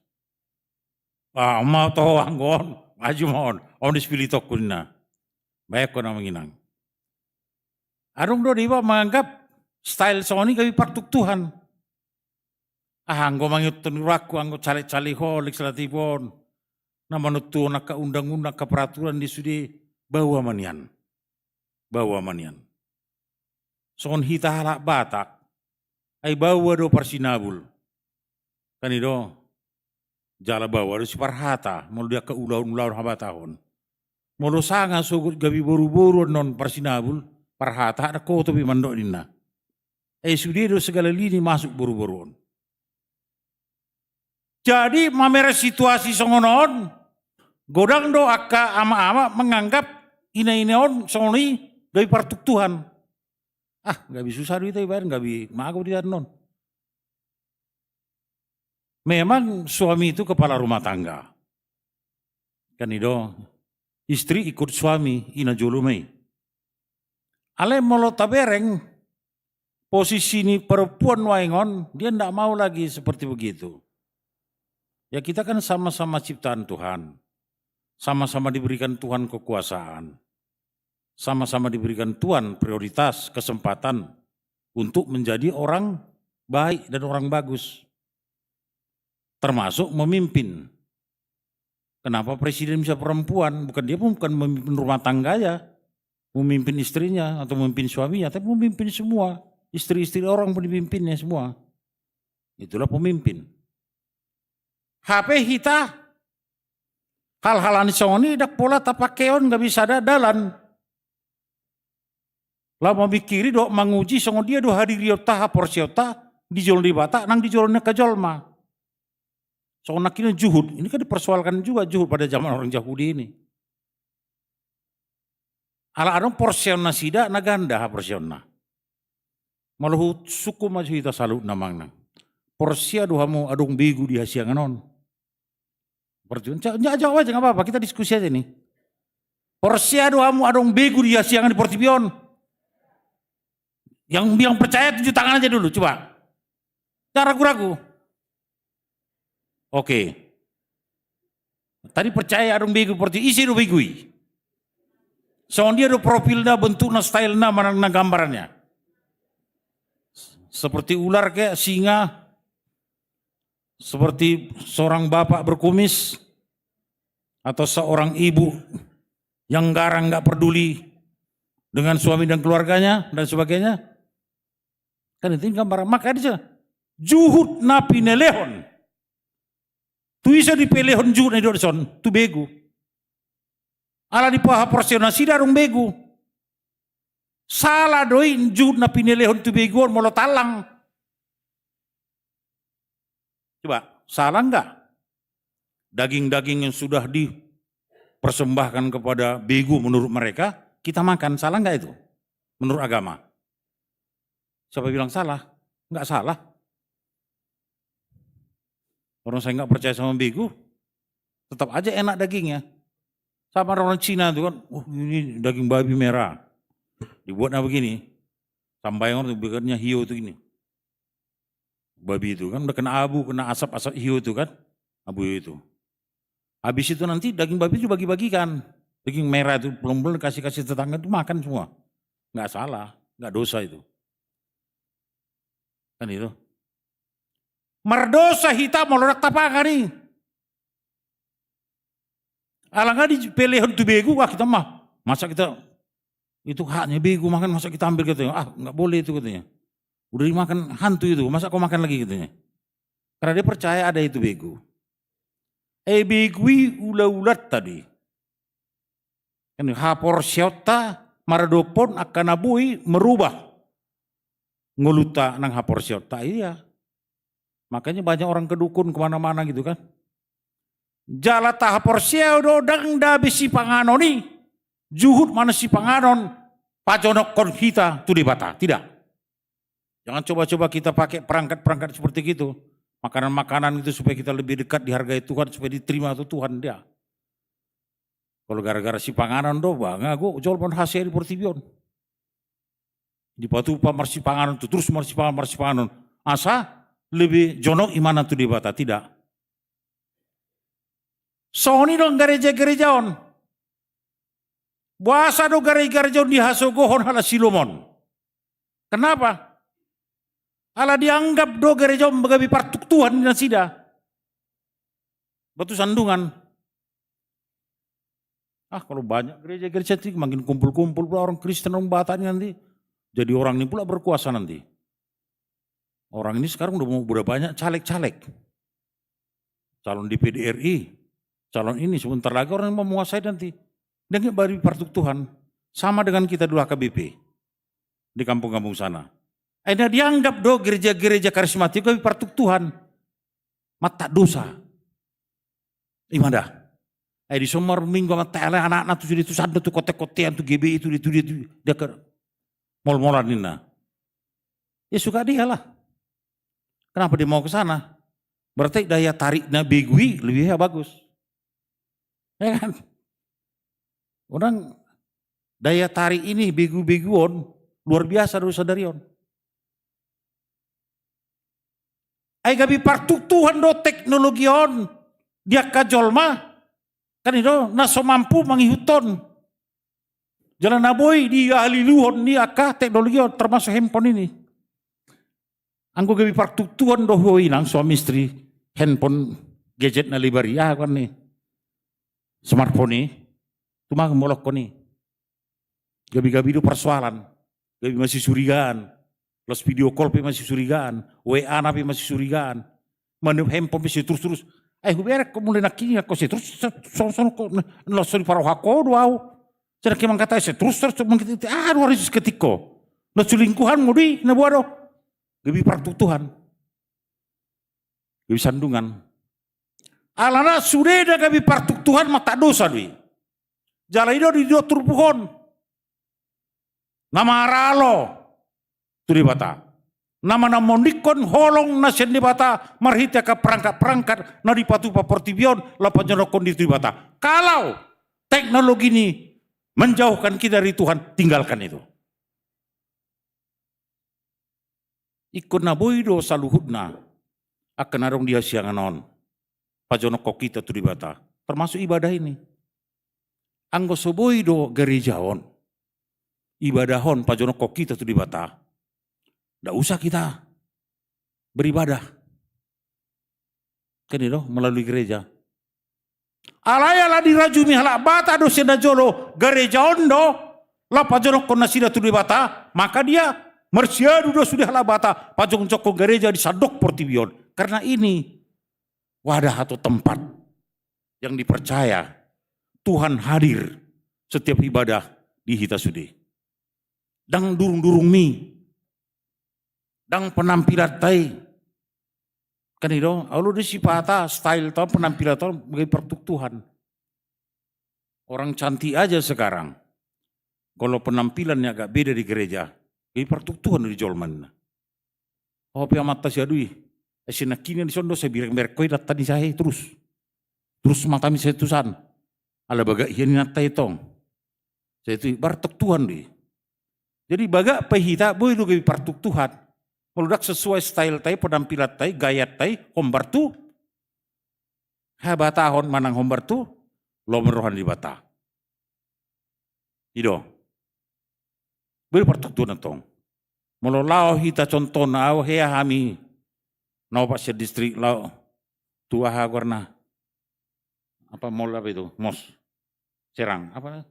Ah, ma toho anggo on, maju ma on. On do sipilitongku ninna. Baen ho na manginang. Adong do deba manganggap style songon i gabe partuktuhan. Ah, anggo mangihuthon rohangku, anggo caleg-caleg on, legislatif on, na manontuhon angka undang-undang, angka peraturan di sude, baoa ma nian. Baoa ma nian. Songon hita halak Batak, ai baoa do parsinabul. Kan i do, jala baoa do siparhata, molo di angka ulaon-ulaon habatahon. Molo sanga sogot gabe boru-boru annon parsinabul, parhata, ndang hoto be mandok ninna. Ai sude do segala lini masuk boru-boru on. Jadi mamereng situasi songon on, godang do angka ama-ama manganggap ina-ina on songon i gabe partuktuhan. Ah, gabe susah do hita ibaen, gabe mago do hita annon. Memang suami itu kepala rumah tangga. Kan i do, istri ikut suami, i na jolo ma i. Alai molo tabereng posisi ni perempuan nuaeng on, dia ndak mau lagi seperti begitu. Ya, kita kan sama-sama ciptaan Tuhan. Sama-sama diberikan Tuhan kekuasaan. Sama-sama diberikan Tuhan prioritas, kesempatan untuk menjadi orang baik dan orang bagus. Termasuk memimpin. Kenapa presiden bisa perempuan? Bukan, dia bukan memimpin rumah tangga aja, memimpin istrinya atau memimpin suaminya, tapi memimpin semua. Istri-istri orang pun dipimpinnya semua. Itulah pemimpin. Hape hita, hal-hal na songon i ndang pola tapangkeon, nggak bisa ada dalan. Laho mamingkiri dohot manguji songon dia do hadirionta, haporseaonta di jolo ni Debata nang di jolo ni angka jolma. Songon nangkin zuhud, ini kan dipersoalkan juga zuhud pada zaman orang Yahudi ini. Ala adong porseaon nasida na ganda haporseaonna. Molo husungkun ma jo hita saluhutna manang, porsea do hamu adong begu di hasiangan on? Perjuangan, ja-, ja-, jawab aja, nggak apa-apa, kita diskusi aja nih. Porsea do hamu adong begu di hasiangan di portibi on? Yang bilang percaya tunjuk tangan aja dulu, coba. Jangan ragu-ragu. Oke. Tadi percaya adong begu, berarti ise do begu i? Songon dia do profilna, bentukna, stylena, manang na gambarannya? Seperti ular ke, singa, seperti seorang bapak berkumis, atau seorang ibu yang garang, nggak peduli dengan suami dan keluarganya dan sebagainya. Kan itu gambaran. Maka di sana, juhut na pinelehon. Tu ise dipelehon juhut na dison? Tu begu. Ala dipahaporseaon nasida adong begu. Sala do i juhut na pinelehon tu begu on molo talang. Coba, salah nggak? Daging-daging yang sudah dipersembahkan kepada begu menurut mereka, kita makan, salah nggak itu? Menurut agama. Siapa bilang salah? Nggak salah. Orang saya nggak percaya sama begu, tetap aja enak dagingnya. Sama orang Cina itu kan, "Wah, ini daging babi merah." Dibuatnya begini, sambayang orang itu, bikinnya hio itu gini. Babi itu kan udah kena abu, kena asap, asap hio itu kan, abu hio itu. Habis itu nanti daging babi itu bagi-bagikan. Daging merah itu, belum-belum kasih-kasih tetangga itu makan semua. Nggak salah, nggak dosa itu. Kan itu. Mardosa hita molo ndang tapangan i. Ala nga dipelehon tu begu, ah, kita mah, masa kita, itu haknya begu makan, masa kita ambil, katanya. Ah, nggak boleh itu, katanya. Udah dimakan hantu itu, masa kau makan lagi, katanya. Karena dia percaya ada itu begu. Eh, begu i ulaulanta do i. Kan haporseaonta maradophon angka na boi merubah ngolunta nang haporseaonta, iya. Makanya banyak orang ke dukun kemana-mana gitu kan. Jala tahaporseai do ndang dabe sipanganon i, juhut manang sipanganon, pajonokhon hita tu Debata. Tidak. Jangan coba-coba kita pakai perangkat-perangkat seperti itu. Makanan-makanan itu supaya kita lebih dekat dihargai Tuhan, supaya diterima tu Tuhan dia. Kalau gara-gara sipanganon do, bah, nga gok jolma on hasea di portibi on. Dipatupa marsipanganon tu, terus marsipanganon, marsipanganon. Asa lebih jonok imana tu Debata, tidak. Songon i do gareja-gareja on. Boasa do gareja-gareja on dihasogohon halak Siloam on? Kenapa? Ala dianggap do gareja on gabe partuktuhan ni nasida. Batu sandungan. Ah, kalau banyak gereja-gereja itu makin kumpul-kumpul pula orang Kristen, orang Batak ini nanti. Jadi orang ini pula berkuasa nanti. Orang ini sekarang udah mau, udah banyak caleg-caleg. Calon D P D R I, calon ini, sebentar lagi orang yang mau menguasai nanti. Dan dia bagi partuktuhan. Sama dengan kita dulu H K B P di kampung-kampung sana. Akhirnya dianggap do gereja-gereja karismatik gabe partuktuhan. Mata dosa. Ima da. Ai dison marminggu, mata alai anakna tu sude tu sando tu kote-kotean tu G B I tu dia tu dia tu dia ke mol-molan ninna. Ya suka dia lah. Kenapa dia mau ke sana? Berarti daya tariknya begu i lebih bagus. Ya kan? Orang daya tarik ini begu-begu on luar biasa do sadari on. Ai gabe partuktuhan do teknologi on di angka jolma, kan i do, na so mampu mangihuthon. Jala na boi dihaliluhon ni angka teknologi on, termasuk handphone ini. Anggo gabe partuktuhan do ho inang suami istri, handphone, gadget na lebar i, aha goarna i, smartphone i, tu ma molongkon i. Gabe-gabe do persoalan, gabe masisurigaan. Laos video call pe masisurigaan, W A na pe masisurigaan. Manu handphone pe sai terus-terus. Ai huberek ho mulai nangkin i, nangkin sai terus, terus, terus, terus, terus, na, na so diparrohahon ho do au. Sai nangkin mangkatai sai terus, terus, terus, mangkatai, aduh, ari ketik ho. Na selingkuhanmu do i, na boha do. Gabe partuktuhan. Gabe sandungan. Alana sude na gabe partuktuhan mata dosa do i. Jala i do didok turpuk on. Na maralo tu Debata. Na manamonikkon holong na sian Debata marhite angka perangkat-perangkat na dipatupa portibi on laho pajonokhon diri tu Debata. Kalau teknologi ini menjauhkan kita dari Tuhan, tinggalkan itu. Ingkon na boi do saluhutna angka na adong di hasiangan on pajonokhon hita tu Debata, termasuk ibadah ini. Anggo so boi do gareja on, ibadah on pajonokhon hita tu Debata, ndak usah kita beribadah. Kan i do, melalui gereja. Alai ala dirajumi halak Batak do sian na jolo gareja on do, laho pajonokhon nasida tu Debata, maka dia marsiadu do sude halak Batak pajongjongkon gareja di sandok portibi on. Karena ini wadah atau tempat yang dipercaya Tuhan hadir setiap ibadah di hita sude. Ndang durung-durungmi, ndang penampilanta i. Kan i do, olo do sipata styleta, penampilanta gabe partuktuhan. Orang cantik aja sekarang, kalau penampilannya agak beda di gereja, gabe partuktuhan di jolma ninna. Ho pe amanta siadu i, eh, sai nangkiningan dison do sai bereng-bereng ho i, dattan i sai terus. Terus matami sai tusan. Ala bagak hian inanta i tong. Sai tu i partuktuhan do i. Jadi bagak pe hita boi do gabe partuktuhan. Molo ndang sesuai styleta i, penampilanta i, gayanta i, hombar tu habatahon manang hombar tu lomo ni roha ni Debata. I do. Boi do partuktuhan tong. Molo laho hita contohna, au hea hami na opat sian distrik laho tu aha goarna, apa, mall apa itu, mos. Serang, apa?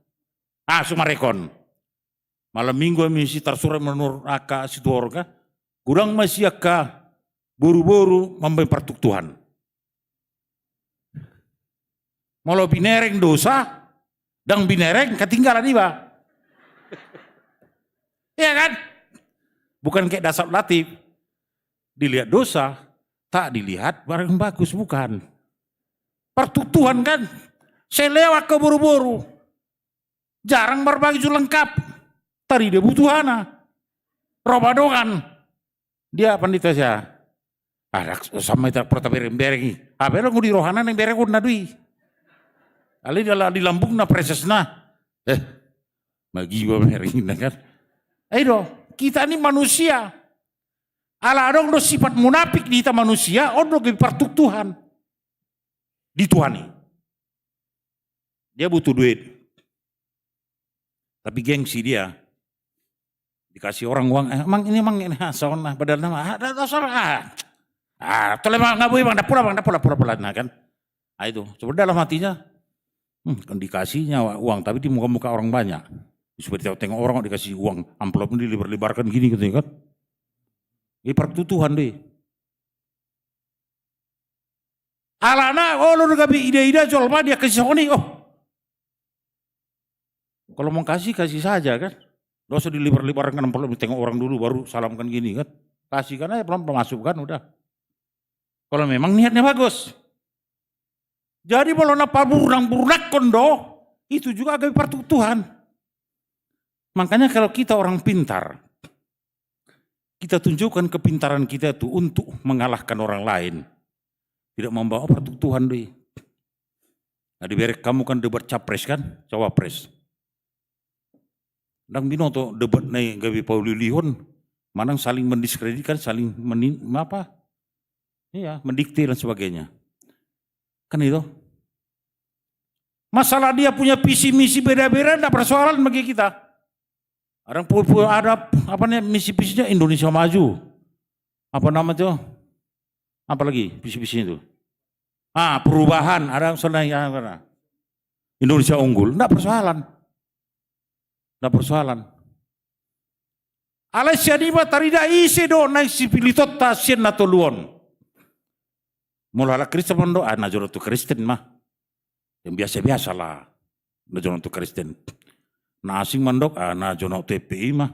Ah, Sumarekon. Malam minggu hami si tarsurat menurut angka situorga, godang ma si angka boru-boru mambaen partuktuhan. Molo binereng dosa, ndang binereng ketinggalan iba. Iya kan? Bukan kayak dasar latih. Dilihat dosa, tak dilihat barang bagus, bukan. Partuktuhan kan? Selewat ke boru-boru. Jarang marbaju lengkap. Tarida butuhana. Roba dongan. Dia pandita sia. Ah, dak sama ita porta bereng-bereng i. Apa lo ngudi rohana nang bereng na dui. Ali di lambung na presesna. Eh, magiba bereng na kan. Ayo do, kita ini manusia. Ala adong do sifat munafik di kita manusia, on do gabe partuktuhan. Di Tuhan i. Dia butuh duit. Tapi gengsi dia. Dikasih orang uang, eh, mang ini mang ini, ah, saon nah, padahal nama, ah, dah, dah, sabar, ah. Ah, tole mang, nggak boleh bang, dah pula bang, dah pula, pula, pula, nah kan. Ah, itu, coba dalam hatinya, hmm, kan dikasihnya uang, tapi di muka-muka orang banyak. Seperti tengok orang dikasih uang, amplop ini dilebar-lebarkan gini gitu kan. Ini partuktuhan deh. Alana olo do gabe ida-ida jolma dia kasih songoni, oh. Kalau mau kasih, kasih saja kan. Dosa dilebar-lebarkan, kalau tengok orang dulu baru salamkan gini kan. Kasihkan aja pelan-pelan masukkan udah. Kalau memang niatnya bagus. Jadi molo na paburnang-burnakkon do, itu juga gabe partuktuhan. Makanya kalau kita orang pintar, kita tunjukkan kepintaran kita itu untuk mengalahkan orang lain. Tidak membawa partuktuhan doi. Nah, dibereng hamu kan debat capres kan, cawapres. Ndang binoto debat na i gabe pauli-ulihon, manang saling mendiskreditkan, saling menin-, apa? Iya, mendikte dan sebagainya. Kan itu. Masalah dia punya visi misi beda-beda, ndak persoalan bagi kita. Ada pu-, pu-, ada apa nih misi visinya Indonesia maju. Apa nama itu? Apa lagi visi visinya itu? Ah, perubahan, ada misalnya ya, apa? Indonesia unggul, ndak persoalan. Ndak persoalan. Alai sian i ma tarida ise do naeng sipilitonta sian na tolu on. Molo halak Kristen mandok, ah, na jonok tu Kristen ma. Yang biasa-biasa lah. Na jonok tu Kristen. Na asing mandok, ah, na jonok tu F P I ma.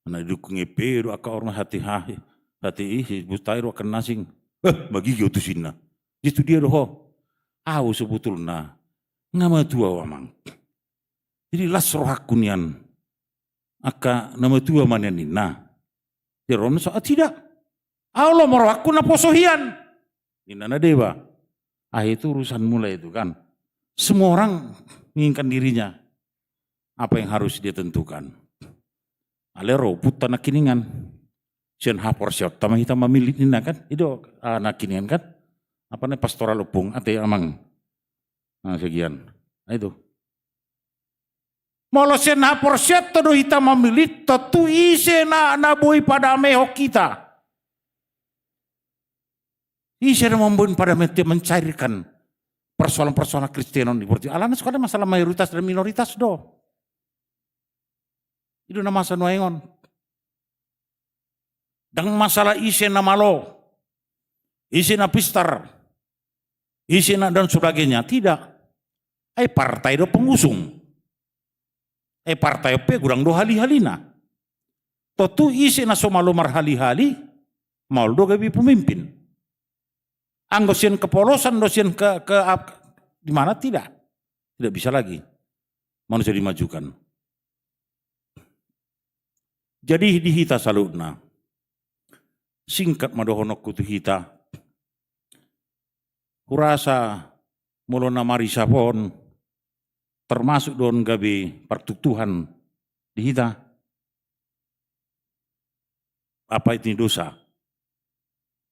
Na didukung F P I do angka orang hati, hati, hati i, si buta i do angka na asing. Eh, magigi au tusinna. Jadi tu dia do ho. Au sebetulna nga matua au amang. Jadi las rohangku nian. Angka na matua ma nian ninna. Jadi rohana so, ah, tidak. Au lo ma rohangku na poso hian. Ninna na deba. Ah, itu urusan mulai itu kan. Semua orang menginginkan dirinya. Apa yang harus dia tentukan. Ale ro, puta nangkiningan. Sian haporseaonta ma hita mamillit ninna kan. Ido, ah, nangkiningan kan. Apa nih pastoral opung, ate amang. Nah, sekian. Nah, itu. Molo sian haporseaonta do hita mamillit, tontu ise na, na boi padamehon hita. Ise na mamboan padameon, mencairkan persoalan-persoalan Kristen on di portibi. Alana sekali masalah mayoritas dan minoritas do. Ido na masa nuaeng on. Ndang masalah ise na malo, ise na pistar, ise na dan sebagainya. Tidak. Ai partai do pengusung. Ai partai on pe godang do hali-halina. Tontu ise na so malo marhali-hali, maol do gabe pemimpin. Anggo sian kepolosan do sian ke, ke, ap-, di mana tidak. Tidak bisa lagi manusia dimajukan. Jadi di hita saluhutna. Singkat ma dohononku tu hita. Hurasa molo na marisap on, termasuk do on gabe partuktuhan di hita. Apa itu dosa?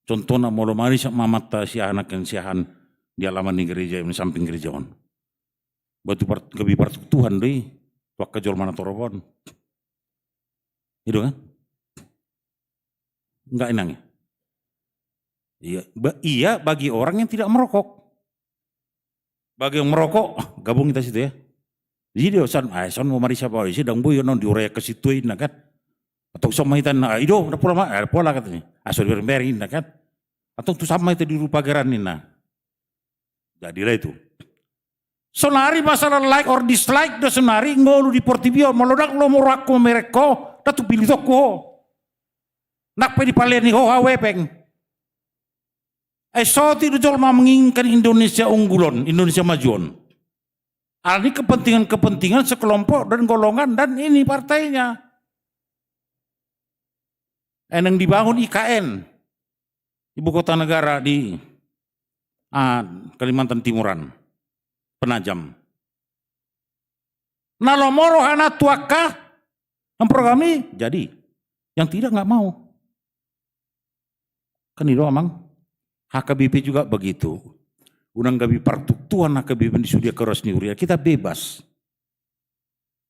Contohna molo marisap ma amanta siahaan, angka siahaan di alaman ni gereja, di samping gereja on. Berarti part-, gabe partuktuhan do i tu angka jolma na torop on. Ido kan? Enggak inang ya? Iya, ba-, iya bagi orang yang tidak merokok. Bagi yang merokok, gabung kita situ ya. Jadi dia san, ah, san mau marisa apa isi dang boy non di orang yang ke situ ini kan. Atau sama kita na, ah, ido, udah pola ma, ah, pola katanya. Ah, sudah berember ini kan. Atau tu sama itu di rupa geran ini nah. Jadilah itu. Sonari masalah like or dislike do sonari ngolu di portibi on, molo dang lomo rohangku mamereng ho, dang tu pilihonku ho. Nang pe di palean ni ho hau epeng. Eh, sotik do jolma menginginkan Indonesia unggul on, Indonesia maju on. Alani kepentingan-kepentingan sekelompok dan golongan dan ini partainya. Eh, nang dibangun I K N, ibu kota negara di, ah, Kalimantan Timuran, Penajam. Na lomo rohana tu angka, nang program i jadi. Yang tidak nggak mau. Kan itu, Amang. H K B P juga begitu. Unang gabe partuktuan H K B P di sude angka ruas ni huria. Kita bebas.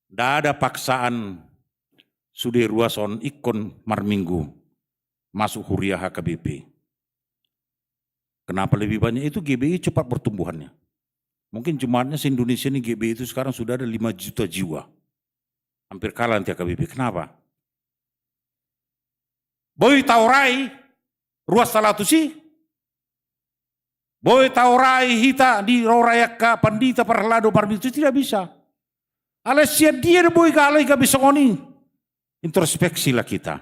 Ndak ada paksaan sude ruas on ingkon marminggu masuk huria H K B P. Kenapa lebih banyak itu? G B I cepat pertumbuhannya. Mungkin jemaatnya se-Indonesia ini G B I itu sekarang sudah ada lima juta jiwa. Hampir kalah nanti H K B P. Kenapa? Boi taorai ruas talatus i. Boi taorai hita di rorai angka pandita parhalado marmitu, tidak bisa. Alai sian dia do boi galo i gabe songon i? Introspeksilah kita.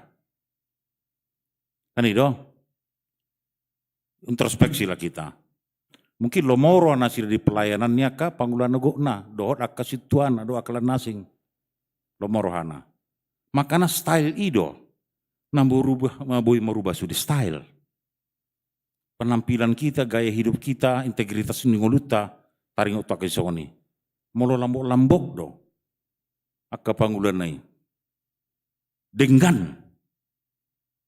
Kan i do? Introspeksilah kita. Mungkin lomo roha nasida di pelayanan ni angka pangula na gokna, dohot angka sintuana, dohot angka na asing. Lomo rohana. Makana style i do. Na merubah, na boi merubah sude style. Penampilan kita, gaya hidup kita, integritas ni ngolunta, taringot tu angka songon i. Molo lambok-lambok do angka pangulana i. Denggan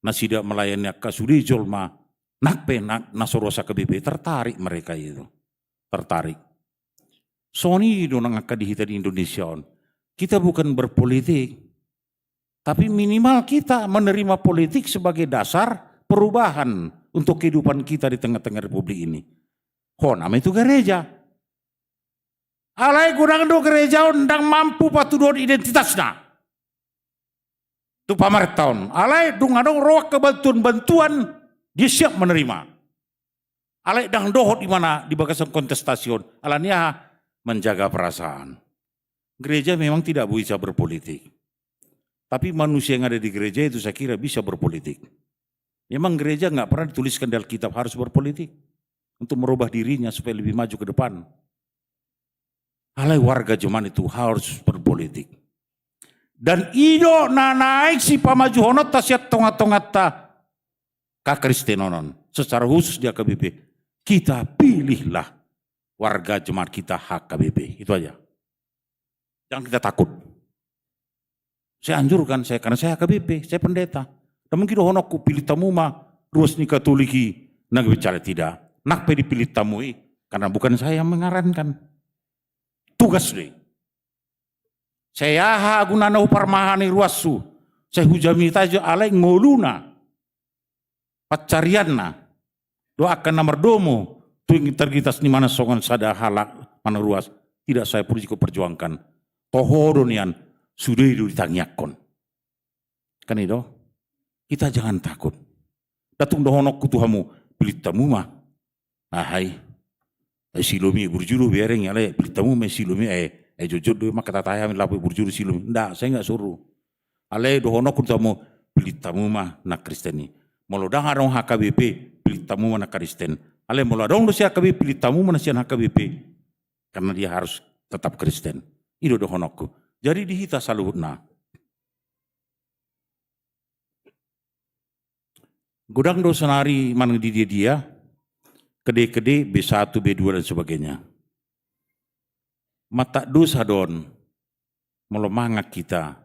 nasida melayani angka sude jolma, nang pe na, na so ruas H K B P, tertarik mereka itu. Tertarik. Songon i do nang angka di hita di Indonesia on. Kita bukan berpolitik, tapi minimal kita menerima politik sebagai dasar perubahan untuk kehidupan kita di tengah-tengah republik ini. Hona ma i tu gereja. Alai godang do gereja on ndang mampu patuduhon identitasna tu pamarenta on. Alai dung adong ro angka bantuan-bantuan, dia siap menerima. Alai ndang dohot ibana di bagasan kontestasi on. Alani aha? Menjaga perasaan. Gereja memang tidak bisa berpolitik. Tapi manusia yang ada di gereja itu saya kira bisa berpolitik. Memang gereja nggak pernah dituliskan di Alkitab harus berpolitik untuk merubah dirinya supaya lebih maju ke depan. Alai warga jemaat itu harus berpolitik. Dan i do na naeng sipamajuhononta sian tonga-tonganta kakristenon on. Secara khusus di H K B P. Kita pilihlah warga jemaat kita H K B P. Itu aja. Jangan kita takut. Saya anjurkan, saya, karena saya H K B P, saya pendeta. Dan mungkin dohononku pilih hamu ma ruas ni Katolik i na gabe caleg, tidak. Nang pe dipilih hamu i, karena bukan saya yang menyarankan. Tugas do i. Sai aha gunana huparmahani ruashu, sai hujamita jo alai ngoluna, pansarianna, dohot angka na mardomu tu integritas ni ibana songon sada halak manang ruas, tidak saya perlu ikut perjuangkan. Toho do nian, sude do ditangiangkon. Kan i do? Kita jangan takut. Ndang tung dohononku tu hamu, pilih hamu ma. Ahai. Ai si Lomi, burju do bereng, alai pilih hamu ma si Lomi, eh, eh, jotjot do ma, hatahon hami laho burju do si Lomi. Ndak, saya nggak suruh. Alai dohononku tu hamu, pilih hamu ma na Kristen i. Molo ndang adong H K B P, pilih hamu ma na Kristen. Alai molo adong do sian H K B P, pilih hamu ma na sian H K B P. Karena dia harus tetap Kristen. I do dohononku. Jadi di hita saluhutna. Godang do sonari manang di dia-dia, kede-kede B satu, B dua dan sebagainya. Mata dosa do on, molo mangan hita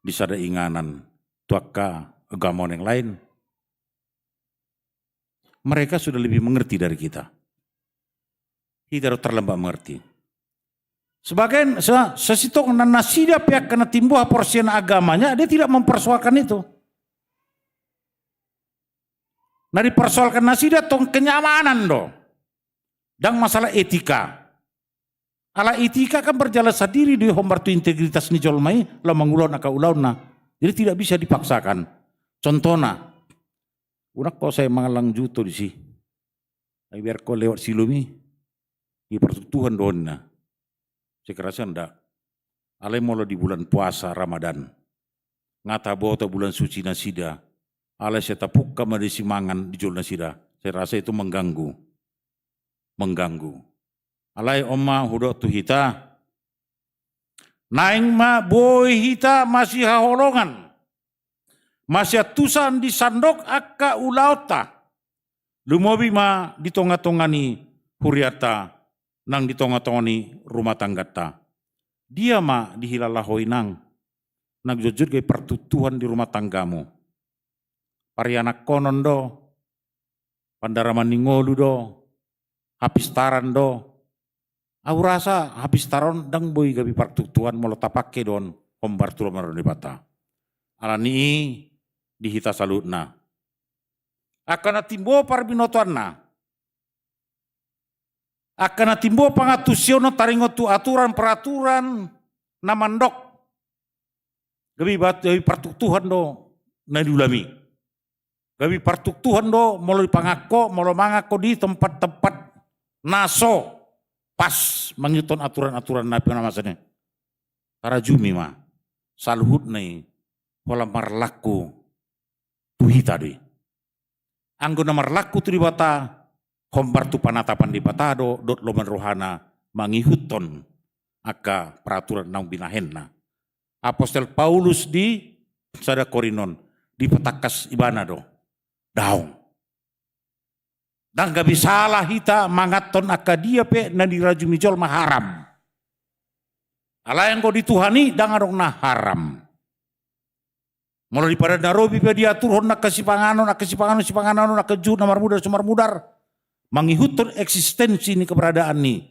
di sada inganan tu angka agama yang lain. Mereka sudah lebih mengerti dari kita. Hita do terlambat mengerti. Sebagian, se-, sasintongna nasida pe angka na timbo haporseaon agamanya, dia tidak mempersoalkan itu. Na dipersoalkan nasida tong kenyamanan do. Ndang masalah etika. Ala etika kan berjalan sandiri do i hombar tu integritas ni jolma i laho mangulahon angka ulaonna. Jadi tidak bisa dipaksakan. Contohna, unang ho sai mangallang juto disi. Ai biar ho lewat Siloam i, i partuktuhan do ninna. Sai kerasa nda. Alai molo di bulan puasa Ramadan, nga taboto bulan suci nasida, alai sai tapungka ma disi mangan di jolo nasida, sai rasa itu mengganggu. Mengganggu. Alai on ma hudok tu hita, naeng ma boi hita masihaholongan, masiantusan di sandok angka ulaonta, lumobi ma di tongatonga ni hurianta, nang di tongatonga ni rumah tangganta. Dia ma dihilala ho inang, nang jotjot gabe partuktuhan di rumah tanggamu. Parianakhonon do, pandaraman ni ngolu do, hapistaran do. Au rasa hapistaran on ndang boi gabe partuktuhan molo tapake do on hombar tu lomo ni Debata. Alani i di hita saluhutna, angka na timbo parbinotoanna, angka na timbo pangantusion on taringot tu aturan peraturan na mandok, gabe bat-, gabe partuktuhan do na niulam i. Gabe partuktuhan do molo dipangan ho, molo mangan ho di tempat-tempat na so pas mangihuthon aturan-aturan na pinamasa ni. Tarajumi ma, saluhutna i holan marlaku tu hita do i. Anggo na marlaku tu Debata, hombar tu panatapan Debata do dohot lomo ni rohana mangihuthon angka peraturan naung binahenna. Apostel Paulus di sada Korint on, dipatangkas ibana do. Daong. Ndang gabe sala hita manganhon angka dia pe na dirajumi jolma haram. Alai anggo di Tuhan i ndang adong na haram. Molo di Padan na Robi pe diaturhon angka sipanganon, angka sipanganon, sipanganon, angka juhut na marmudar, so marmudar. Mangihuthon eksistensi ni keberadaan ni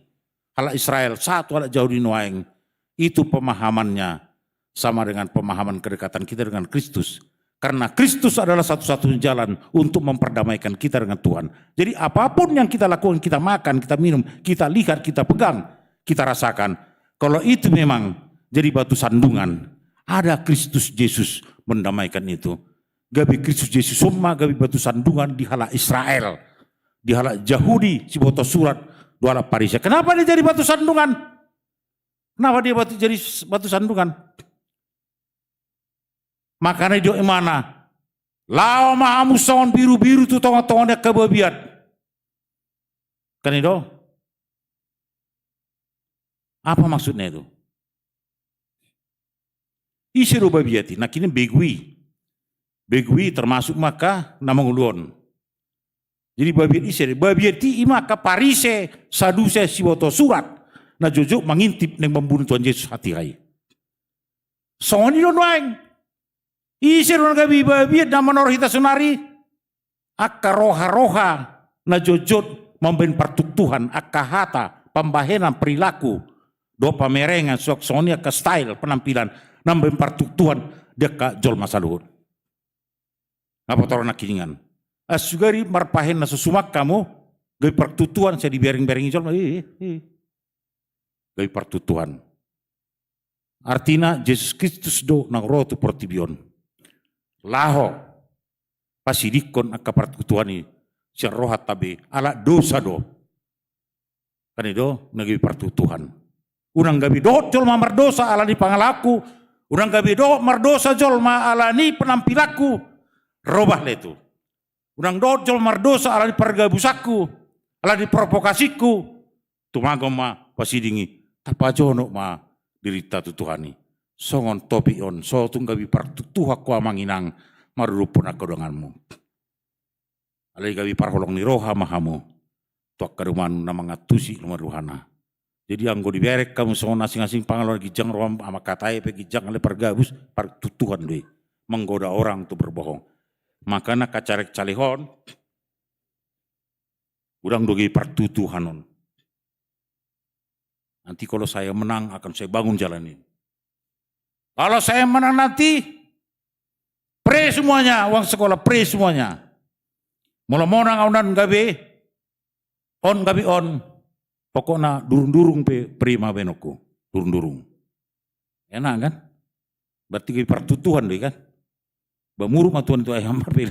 halak Israel, sahat tu halak Jahudi nuaeng. Itu pemahamannya sama dengan pemahaman kedekatan kita dengan Kristus. Karena Kristus adalah satu-satunya jalan untuk memperdamaikan kita dengan Tuhan. Jadi apapun yang kita lakukan, kita makan, kita minum, kita lihat, kita pegang, kita rasakan, kalau itu memang jadi batu sandungan, ada Kristus Yesus mendamaikan itu. Gabe Kristus Yesus on ma gabe batu sandungan di halak Israel, di halak Jahudi, siboto surat, dohot halak Parise. Kenapa dia jadi batu sandungan? Kenapa dia batu, jadi s-, batu sandungan? Makana didok ibana, laho ma hamu songon birubiru tu tongatonga ni angka babiat. Kan i do? Apa maksudnya itu? Ise do babiat i? Nangkin begu i. Begu i termasuk ma angka na mangolu on. Jadi babiat ise do? Babiat i ima angka Parise, Saduse, siboto surat. Na jotjot mangintip naeng mambunuh Tuhan Yesus hatiha i. Songon i do nuaeng. Ise do na gabe babiat na manorang hita saonari? Angka roha-roha na jotjot mambahen partuktuhan, angka hata, pambahenan, perilaku, dohot pamerengan, suang songon i angka style, penampilan, na mambahen partuktuhan di angka jolma saluhut. Nga pe torang nangkiningan. Ai sugari marpahen na so sumak hamu, gabe partuktuhan, sai dibereng-bereng jolma, i, i, i. Gabe partuktuhan. Artina Jesus Kristus do naung ro tu portibi on. Laho pasidingkon angka partuktuhan i sian rohanta be, ala dosa do. Kan i do na gabe partuktuhan. Unang gabe dohot jolma mardosa ala ni pangalaoku, unang gabe dohot mardosa jolma ala ni penampilanku. Roba le tu. Unang dohot jolma mardosa ala ni pargabusanku, ala ni provokasingku. Tumagon ma pasiding i, tapajonok ma dirinta tu Tuhan i. Songon topik on, so tung gabe partuktuhan ho amang inang, maruduphon angka donganmu. Alai gabe parholong ni roha ma hamu tu angka donganmu na mangantusi lomo ni rohana. Jadi anggo dibereng hamu songon asing-asing pangalahon, ginjang roham, amang hatai pe ginjang, alai pargabus, partuktuhan do i. Menggoda orang untuk berbohong. Makana angka caleg-caleg on, unang do gabe partuktuhan on. Nanti kalau saya menang akan saya bangun jalan ini. Kalau saya menang nanti, free semuanya, uang sekolah free semuanya. Molo monang au nian gabe on, gabe on. Pokokna durung-durung pe prima baenonku, durung-durung. Enak kan? Berarti gabe partutuhan do i kan? Ba muruk ma Tuhan tu ayam, hape,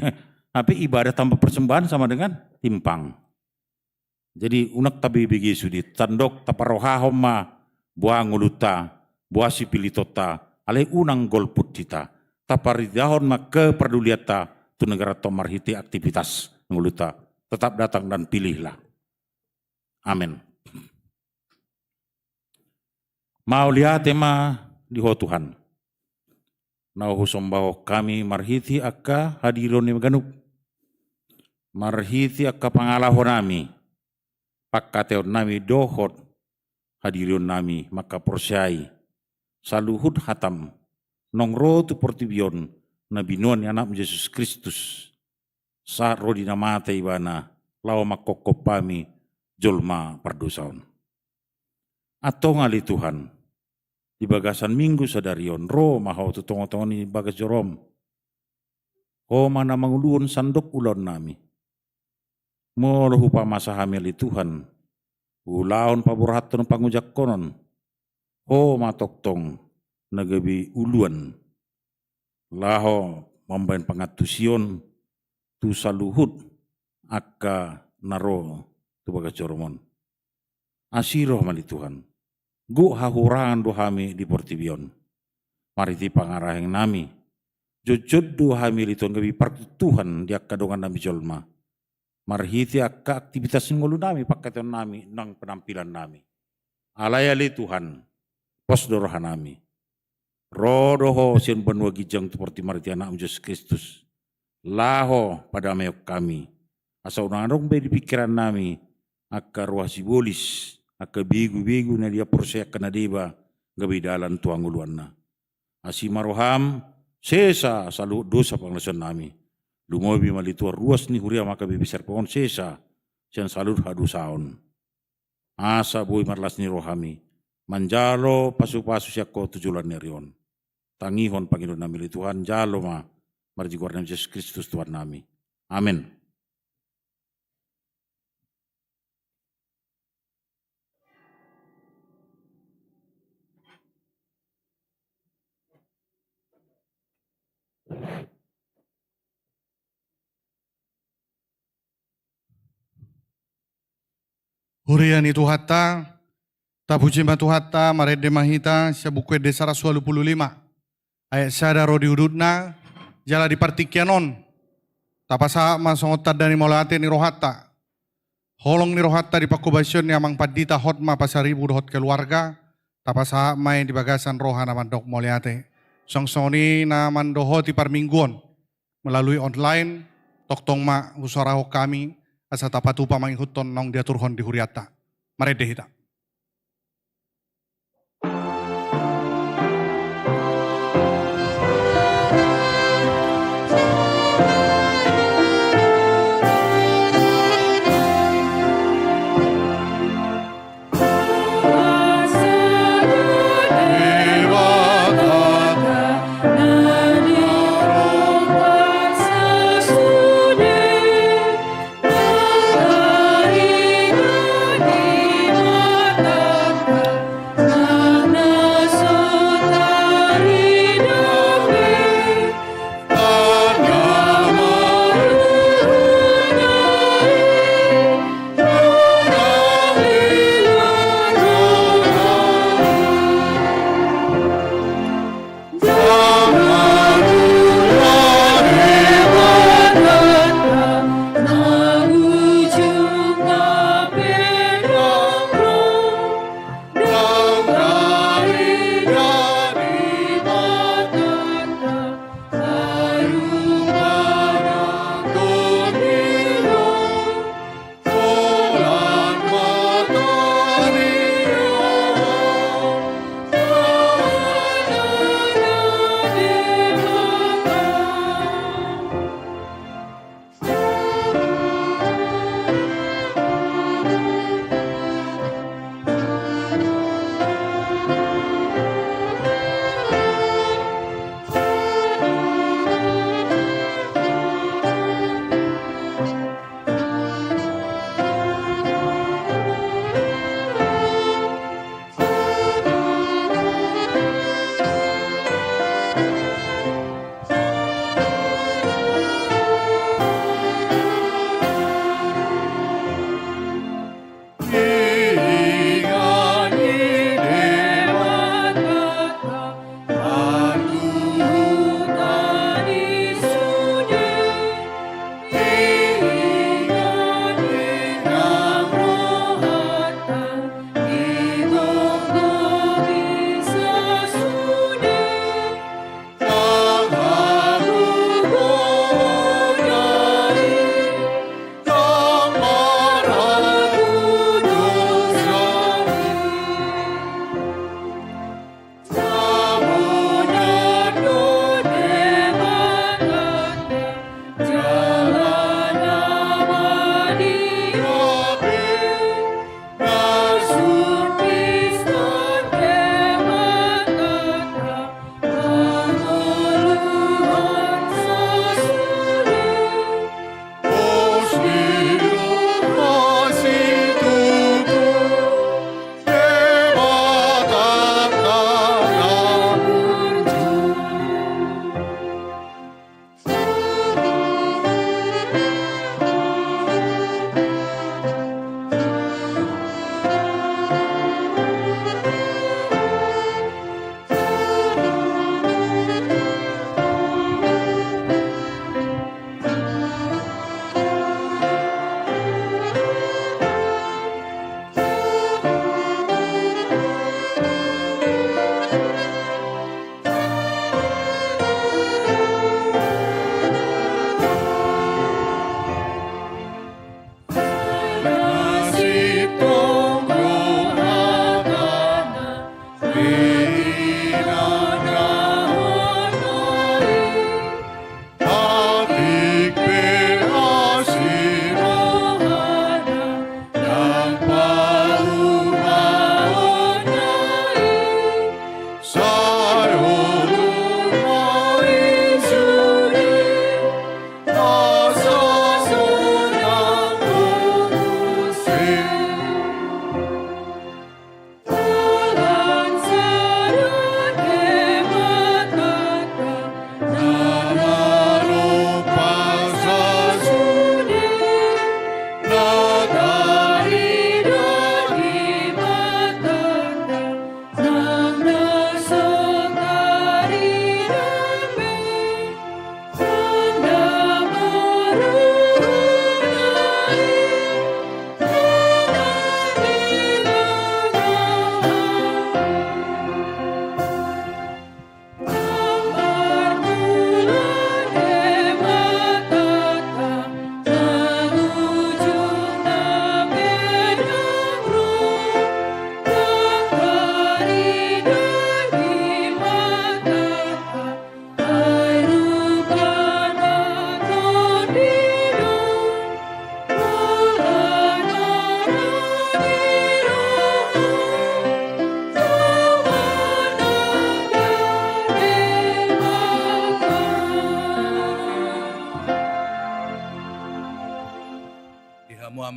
hape ibadah tanpa persembahan sama dengan timpang. Jadi unang tabege-bege sude, tandok taparrohahon ma boha ngolunta, boha sipilitonta, alai unang golput hita. Taparidahon ma kepedulianta tu negaranta on marhite aktivitas ngolunta. Tetap datang dan pilihlah. Amen. Mauliate ma di Ho Tuhan, na husombahon hami marhite angka hadirion nami ganup, marhite angka pangalaho nami, pangkataion nami dohot hadirion nami mangkaporseai saluhut hatam, naung ro tu portibi on na binoan ni Anakmu Jesus Kristus, sahat ro di na mate Ibana, laho manghophop hami jolma pardosa on. Antong ale Tuhan, di bagasan Minggu sadari on, ro ma Ho tu tonga-tonga ni bagas joroM. Ho ma na manguluhon sandok ulaon nami. Molo hupamasa hami ale Tuhan, ulaon paborhathon pangojangkonon, Ho ma tongtong na gabe uluan laho mambahen pangantusion tu saluhut angka na ro tu bagas joroM on. Asi roha ma ale Tuhan. Gok hahurangan do hami di portibi on. Marhite pangaraheng nami, jotjot do hami ale Tuhan gabe partutuhan di angka dongan nami jolma. Marhite angka aktivitas ni ngolu nami, pangkataion nami, nang penampilan nami. Alai ale Tuhan, pos do roha nami. Ro do Ho sian banua ginjang tu portibi marhite Anakmu Jesus Kristus, laho padamehon hami. Asa unang adong be di pingkiran nami angka roha sibolis, angka begu-begu na diaporseai angka na deba, gabe dalan tu hangoluanna. Asi ma rohaM, sesa saluhut dosa pangalaosion nami. Lumobi ma ale Tuhan ruas ni huriaM angka bebesar pe on, sesa sian saluhut hadosaon. Asa boi marlas ni roha hami manjalo pasu-pasu sian Ho tu joloan ni ari on. Tangihon pangidoan nami ale Tuhan, jalo ma marhite goar ni Jesus Kristus Tuhan nami. Amen. Huria ni Tuhanta, tapuji ma Tuhanta, marende ma hita sian Buku Ende saratus ualu pulu lima, ayat sada ro di udutna, jala di partingkian on tapasahat ma songon tanda ni mauliate ni rohanta, holong ni rohanta di panghobasion ni Amang Pandita Hotma Pasaribu dohot keluarga, tapasahat ma i di bagasan roha na mandok mauliate. Suang songon i na mandohoti parmingguon melalui online, tongtong ma husorahon hami asa tapatupa mangihuthon naung diaturhon di hurianta. Marende hita.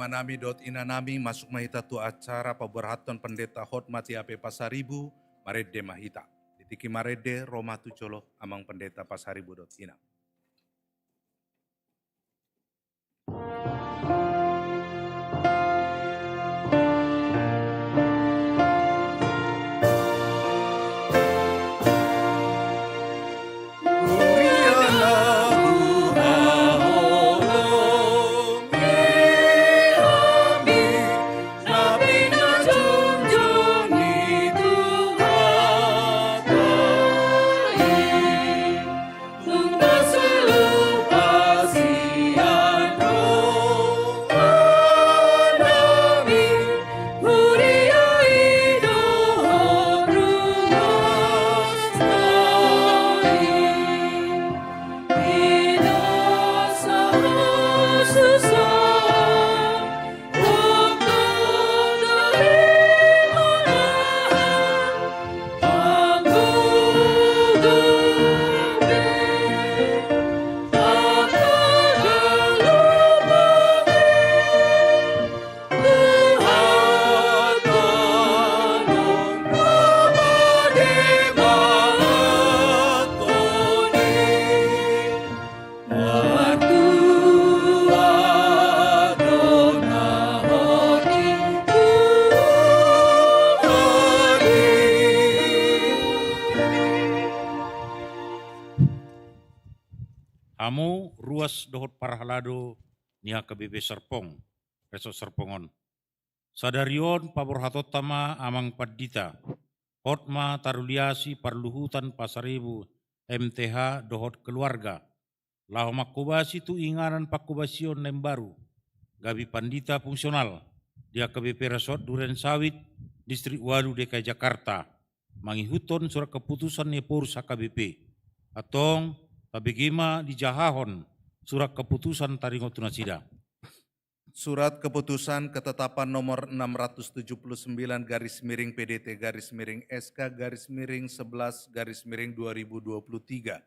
Amanami dohot inanami, masuk ma hita tu acara paborhathon Pendeta Hotma T A P Pasaribu. Marende ma hita. Di tingki marende, ro ma tu jolo Amang Pendeta Pasaribu dohot inang. Hamu ruas dohot parhalado ni H K B P Serpong, Resort Serpong on. Sadari on paborhatonta ma Amang Pandita Hotma Taruliasi Parluhutan Pasaribu M T H dohot keluarga, laho manghobasi tu inganan panghobasion na imbaru, gabe pandita fungsional di H K B P Resort Duren Sawit, Distrik Walu, D K I Jakarta, mangihuthon surat keputusan ni Ephorus H K B P. Antong, tabege ma dijahahon surat keputusan taringot tu nasida. Surat keputusan ketetapan nomor enam ratus tujuh puluh sembilan garis miring P D T garis miring S K garis miring sebelas garis miring dua ribu dua puluh tiga.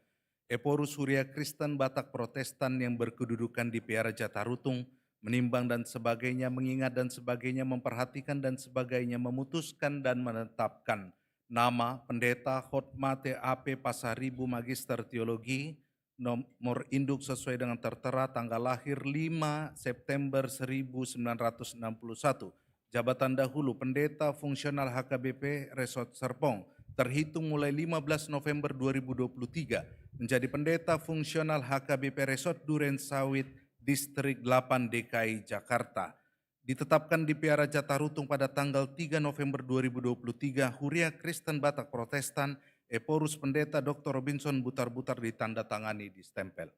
Ephorus Huria Kristen Batak Protestan yang berkedudukan di Peara Jatarutung, menimbang dan sebagainya, mengingat dan sebagainya, memperhatikan dan sebagainya, memutuskan dan menetapkan nama Pendeta Hotma T A P Pasaribu, Magister Teologi, nomor induk sesuai dengan tertera, tanggal lahir lima September seribu sembilan ratus enam puluh satu. Jabatan dahulu, Pendeta Fungsional H K B P Resort Serpong, terhitung mulai lima belas November dua ribu dua puluh tiga, menjadi Pendeta Fungsional H K B P Resort Duren Sawit, Distrik delapan, D K I Jakarta. Ditetapkan di Peara Jatarutung pada tanggal tiga November dua ribu dua puluh tiga, Huria Kristen Batak Protestan, Ephorus Pendeta Doktor Robinson Butarbutar, ditandatangani, distempel.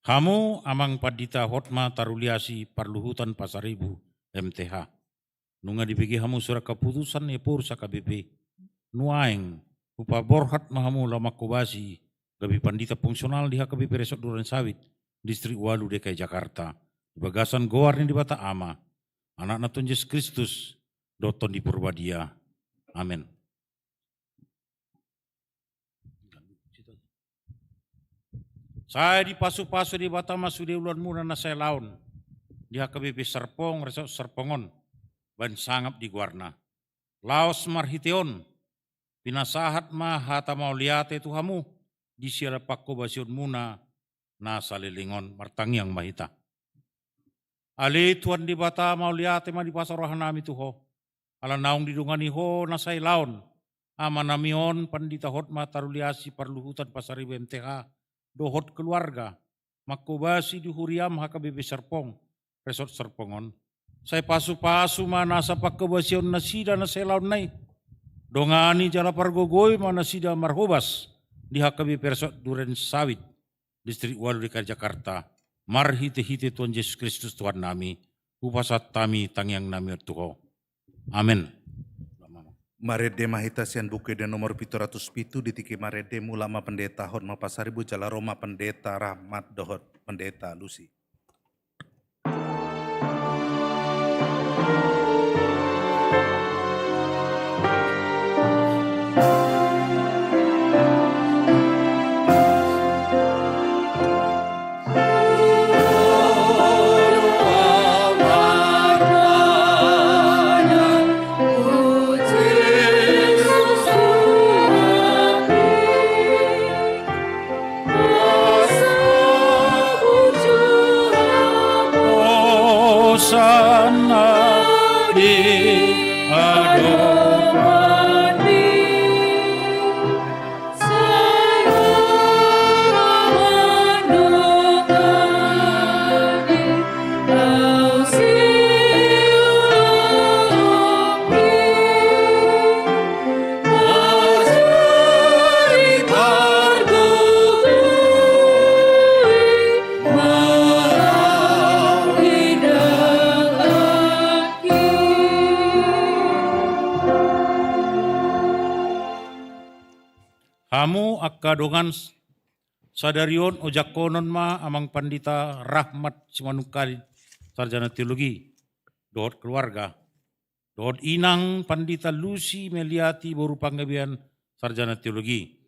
Hamu Amang Pandita Hotma Taruliasi Parluhutan Pasaribu M T H, nunga dibege hamu surat keputusan ni Ephorus H K B P, nuaeng hupaborhat ma hamu laho manghobasi gabe pandita fungsional di H K B P Resort Duren Sawit, Distrik Walu, D K I Jakarta, di bagasan goar ni Debata Ama, Anakna Tuhan Jesus Kristus, dohot Tondi Porbadia. Amen. Sai dipasupasu Debata ma sude ulaonmuna na sai laon di H K B P Serpong, Resort Serpong on, bahen sangap di goarna. Laos marhite on, pinasahat ma hata mauliate tu hamu di siala panghobasionmuna na saleleng on. Martangiang ma hita. Ale Tuhan Debata, mauliate ma dipasahat rohanami tu Ho, ala naung didongani Ho na sai laon amanami on Pandita Hotma Taruliasi Parluhutan Pasaribu M T H dohot keluarga, manghobasi di huriam H K B P Serpong, Resort Serpong on. Sai pasupasu ma nasa panghobasion nasida na sai laon na i. Dongani jala pargogoi ma nasida marhobas di H K B P Resort Duren Sawit, Distrik Walu, D K I Jakarta, marhitehite Tuhan Jesus Kristus Tuhannami, hupasahat hami tangiangnami on tu Ho. Amen. Marende ma hita sian Buku Ende nomor pitu ratus pitu, di tingki marende mulak ma Pendeta Hotma Pasaribu, jala ro ma Pendeta Rahmat dohot Pendeta Lusi. Hamu angka dongan sadari on, ojakkonon ma Amang Pandita Rahmat Simanungkalit, sarjana teologi, dohot keluarga, dohot Inang Pandita Lucy Meliati boru Panggabean, sarjana teologi,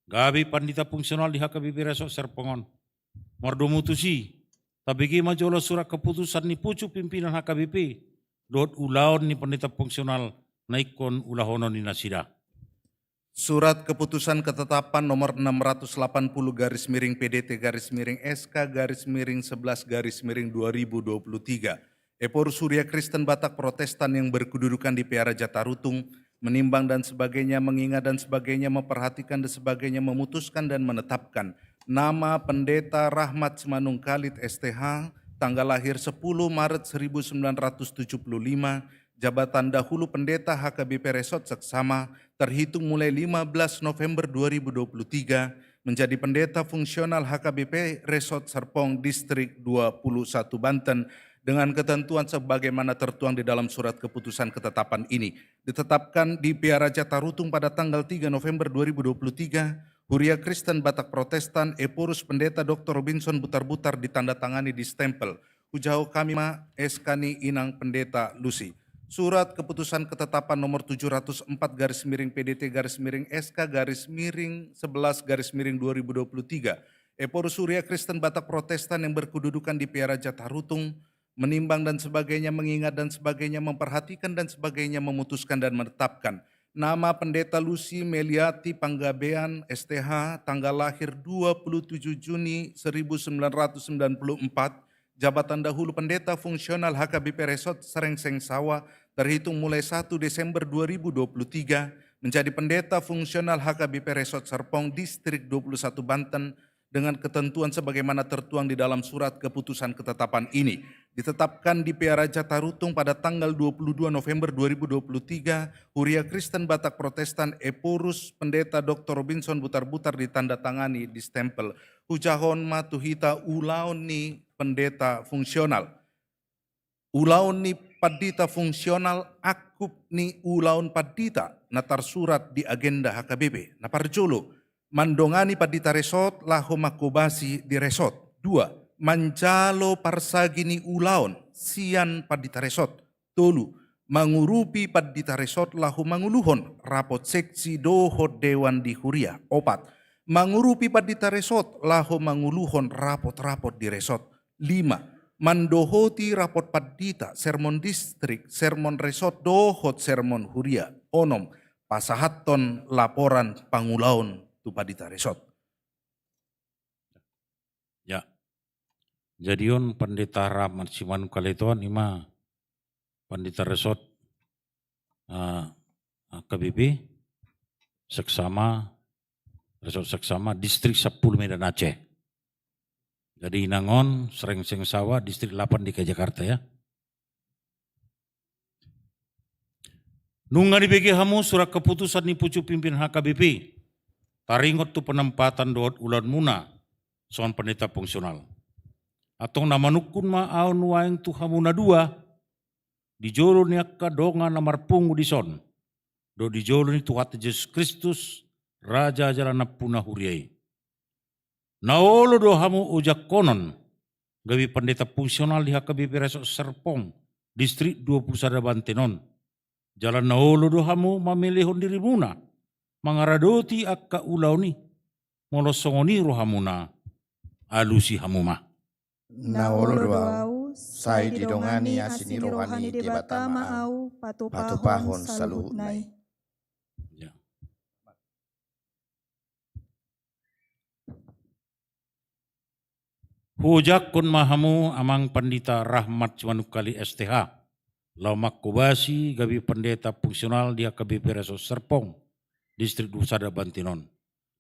gabe pandita fungsional di H K B P Resort Serpong on. Mardomu tusi, tabege ma jolo surat keputusan ni pucuk pimpinan H K B P dohot ulaon ni pandita fungsional na ingkon ulahonon ni nasida. Surat Keputusan Ketetapan nomor enam ratus delapan puluh garis miring P D T garis miring S K garis miring sebelas garis miring dua ribu dua puluh tiga. Ephorus Huria Kristen Batak Protestan yang berkedudukan di Pearaja Tarutung, menimbang dan sebagainya, mengingat dan sebagainya, memperhatikan dan sebagainya, memutuskan dan menetapkan nama Pendeta Rahmat Simanungkalit S T H, tanggal lahir sepuluh Maret seribu sembilan ratus tujuh puluh lima, jabatan dahulu Pendeta H K B P Resort Seksama, terhitung mulai lima belas November dua ribu dua puluh tiga, menjadi pendeta fungsional H K B P Resort Serpong Distrik dua puluh satu Banten dengan ketentuan sebagaimana tertuang di dalam surat keputusan ketetapan ini. Ditetapkan di Pearaja Tarutung pada tanggal tiga November dua ribu dua puluh tiga, Huria Kristen Batak Protestan, Ephorus Pendeta Doktor Robinson Butarbutar, ditandatangani, distempel. Hujaho hami ma S K ni Inang Pendeta Lucy. Surat Keputusan Ketetapan nomor tujuh ratus empat garis miring P D T garis miring S K garis miring sebelas garis miring dua ribu dua puluh tiga. Ephorus Huria Kristen Batak Protestan yang berkedudukan di Pearaja Tarutung, menimbang dan sebagainya, mengingat dan sebagainya, memperhatikan dan sebagainya, memutuskan dan menetapkan nama Pendeta Lucy Meliati Panggabean S T H, tanggal lahir dua puluh tujuh Juni seribu sembilan ratus sembilan puluh empat, jabatan dahulu Pendeta Fungsional H K B P Resort Serengseng Sawah, terhitung mulai satu Desember dua ribu dua puluh tiga, menjadi Pendeta Fungsional H K B P Resort Serpong Distrik dua puluh satu Banten, dengan ketentuan sebagaimana tertuang di dalam surat keputusan ketetapan ini. Ditetapkan di Pearaja Tarutung pada tanggal dua puluh dua November dua ribu dua puluh tiga, Huria Kristen Batak Protestan, Ephorus Pendeta Doktor Robinson Butarbutar, ditandatangani, distempel. Hujahahon ma tu hita ulaon ni pandita fungsional. Ulaon ni pandita fungsional, angkup ni ulaon pandita na tarsurat di agenda H K B P. Na parjolo, mandongani pandita resort laho manghobasi di resort. Dua, manjalo parsagi ni ulaon sian pandita resort. Tolu, mangurupi pandita resort laho manguluhon rapot seksi dohot dewan di huria. Opat, mangurupi pandita resort laho manguluhon rapot-rapot di resort. Lima, mandohoti rapot pandita, sermon distrik, sermon resort dohot sermon huria. Onom, pasahathon laporan pangulaon tu pandita resort. Ya. Jadi on Pandita Rahmat Simanungkalit on, ima pandita resort, ah, H K B P Seksama, Resort Seksama, Distrik Sampulu Medan Aceh. Jadi Inang on Serengseng Sawah, Distrik delapan D K I Jakarta, ya. Nunga dibege hamu surat keputusan ni pucuk pimpinan H K B P, taringot tu penempatan dohot ulaonmuna songon pandita fungsional. Antong na manungkun ma ahu nuaeng tu hamu na dua, di jolo ni angka dongan na marpungu dison, dohot di jolo ni Tuhanta Jesus Kristus, Raja jala Nampuna huria i. Na olo do hamu ojakkonon gabe pandita fungsional di H K B P Resort Serpong, Distrik dua puluh sada Banten on. Jala na olo do hamu mamelehon dirimuna mangaradoti angka ulaon i. Molo songon i rohamuna, alusi hamu ma. Na olo do ahu, sai didongani asi ni roha ni Debata ma ahu, patupahon saluhutna i. Ya. Huojakkon ma hamu Amang Pandita Rahmat Simanungkalit S T H laho manghobasi gabe pandita fungsional di H K B P Resort Serpong, Distrik dua puluh sada Banten on,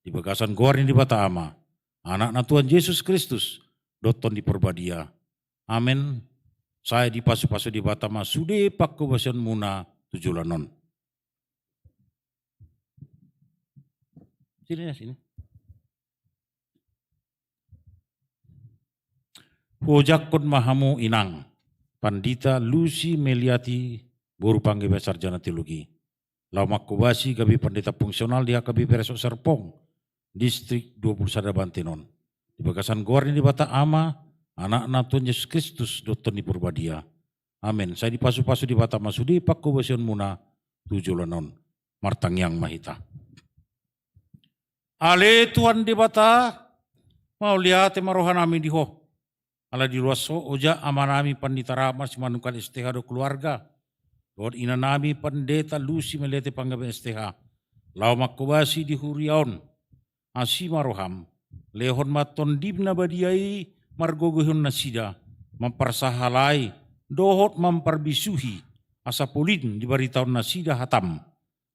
di bagasan goar ni Debata Ama, Anakna Tuhan Jesus Kristus, dohot Tondi Porbadia. Amen. Sai dipasupasu Debata ma sude panghobasionmuna tu joloan on. Sini ya, sini. Huojakkon ma hamu Inang Pandita Lucy Meliati boru Panggabean, sarjana teologi, laho manghobasi gabe pandita fungsional di H K B P Resort Serpong, distrik dua puluh sada Banten on. Di bagasan goar ni Debata Ama, Anakna Tuhan Jesus Kristus, dohot Tondi Porbadia. Amen. Sai dipasupasu Debata ma sude panghobasionmuna tu joloan on. Martangiang ma hita. Ale Tuhan Debata, mauliate ma rohanami di Ho. Ala diruas Ho oja amanami Pandita Rahmat Simanungkalit S T H dohot keluarga, dohot inanami Pandita Lusi Meliati Panggabean S T H, laho manghobasi di huria on. Asi ma roham, lehon ma Tondim na badia i margogoihon nasida, mamparsahalai dohot mamparbisuhi, asa polin dibaritahon nasida hatam.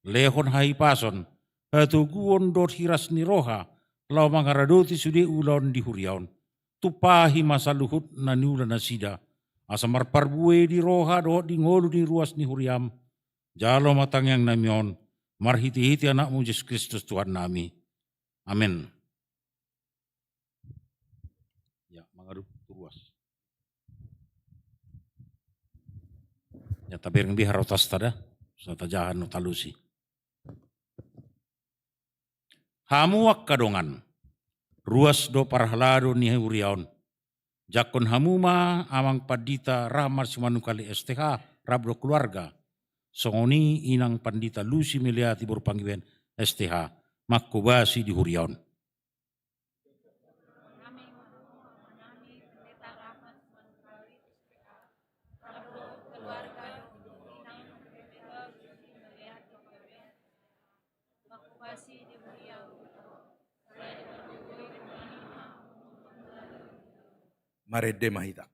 Lehon hahipason, hatoguon dohot hiras ni roha, laho mangaradoti sude ulaon di huria on. Tumpahi ma saluhut na niula nasida, asa marparbue di roha dohot di ngolu ni ruas ni huriam. Jalo ma tangiangnami on, marhitehite Anakmu Jesus Kristus Tuhannami. Amen. Ya, mangadop tu ruas. Ya, tabereng be harotasta da, so tajaha nunga talusi. Hamu angka dongan, ruas do parhalado ni huria on. Jangkon hamu ma Amang Pandita Rahmat Simanungkalit S T H, rap dohot keluarga. Songon i Inang Pandita Lusi Meliati boru Panggabean S T H, manghobasi di huria on. Marende ma hita.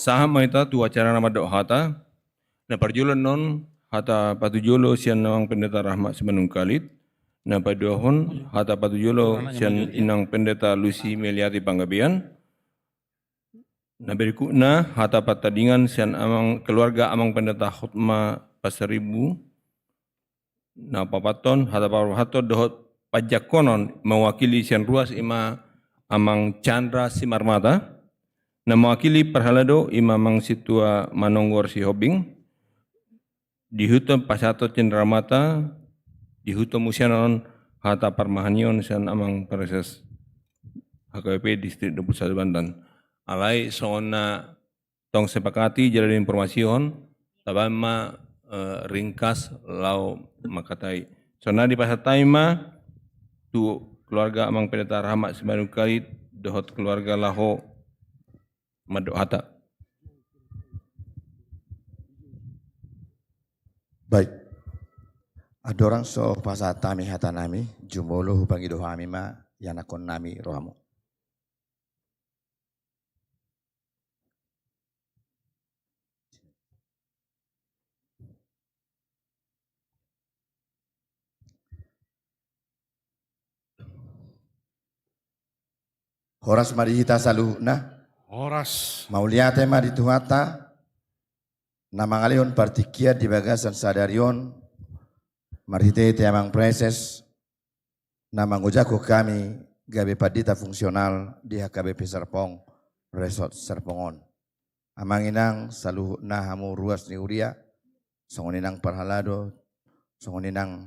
Sahat ma hita tu acara na mandok hata. Na parjolo annon hata patujolo sian Amang Pendeta Rahmat Simanungkalit. Na paduahon hata patujolo sian Inang Pendeta Lusi Meliati Panggabean. Na berikutna hata patandingan sian amang, keluarga Amang Pendeta Hotma Pasaribu. Na paopathon hata paborhathon dohot panjangkonon mewakili sian ruas i ma Amang Chandra Simarmata. Na mewakili parhalado i ma Amang Sintua Manonggor Sihombing. Diihuthon pasahathon cenderamata, diihuthon muse annon hata parmahanion sian Amang Praeses H K B P Distrik dua puluh sada Banten. Alai songon na tong sepakati jala diinformasihon, tabaen ma, eh, ringkas laho mangkatai. Songon na dipasahat hami ma tu keluarga Amang Pendeta Rahmat Simanungkalit dohot keluarga laho mandok hata. Baik. Andorang so pasahat hami hatanami, jumolo hupangido hami ma ianakkonnami rohamu. Horas ma di hita saluhutna. Horas. Mauliate ma di Tuhanta na mangalehon partingkian di bagasan sadari on, marhitehite Amang Praeses na mangojakhon hami gabe pandita fungsional di H K B P Serpong, Resort Serpong on. Amang inang saluhutna hamu ruas ni huria, songon i nang parhalado, songon i nang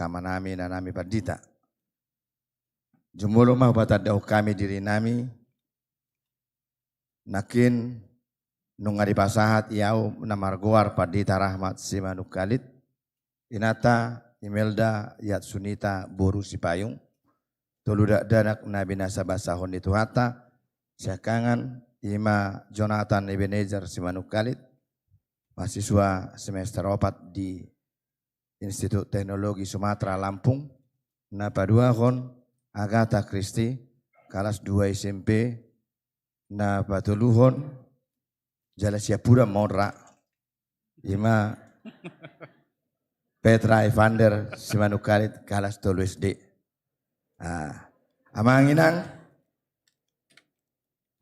amanami, inanami pandita. Jumolo ma hupatandahon hami dirinami, nangkin nunga dipasahat i ahu na margoar Pandita Rahmat Simanungkalit, inanta Imelda Yatsunita boru Sipayung, tolu dakdanak na binasabasahon ni Tuhanta. Siangkangan i ma Jonathan Ebenezer Simanungkalit, mahasiswa semester opat di Institut Teknologi Sumatera Lampung. Na paduahon Agatha Christie, kalas dua S M P. Na patoluhon, jala siapuran ma on ra, i ma Petra Evander Simanungkalit, kalas tolu S D. Ah, amang inang,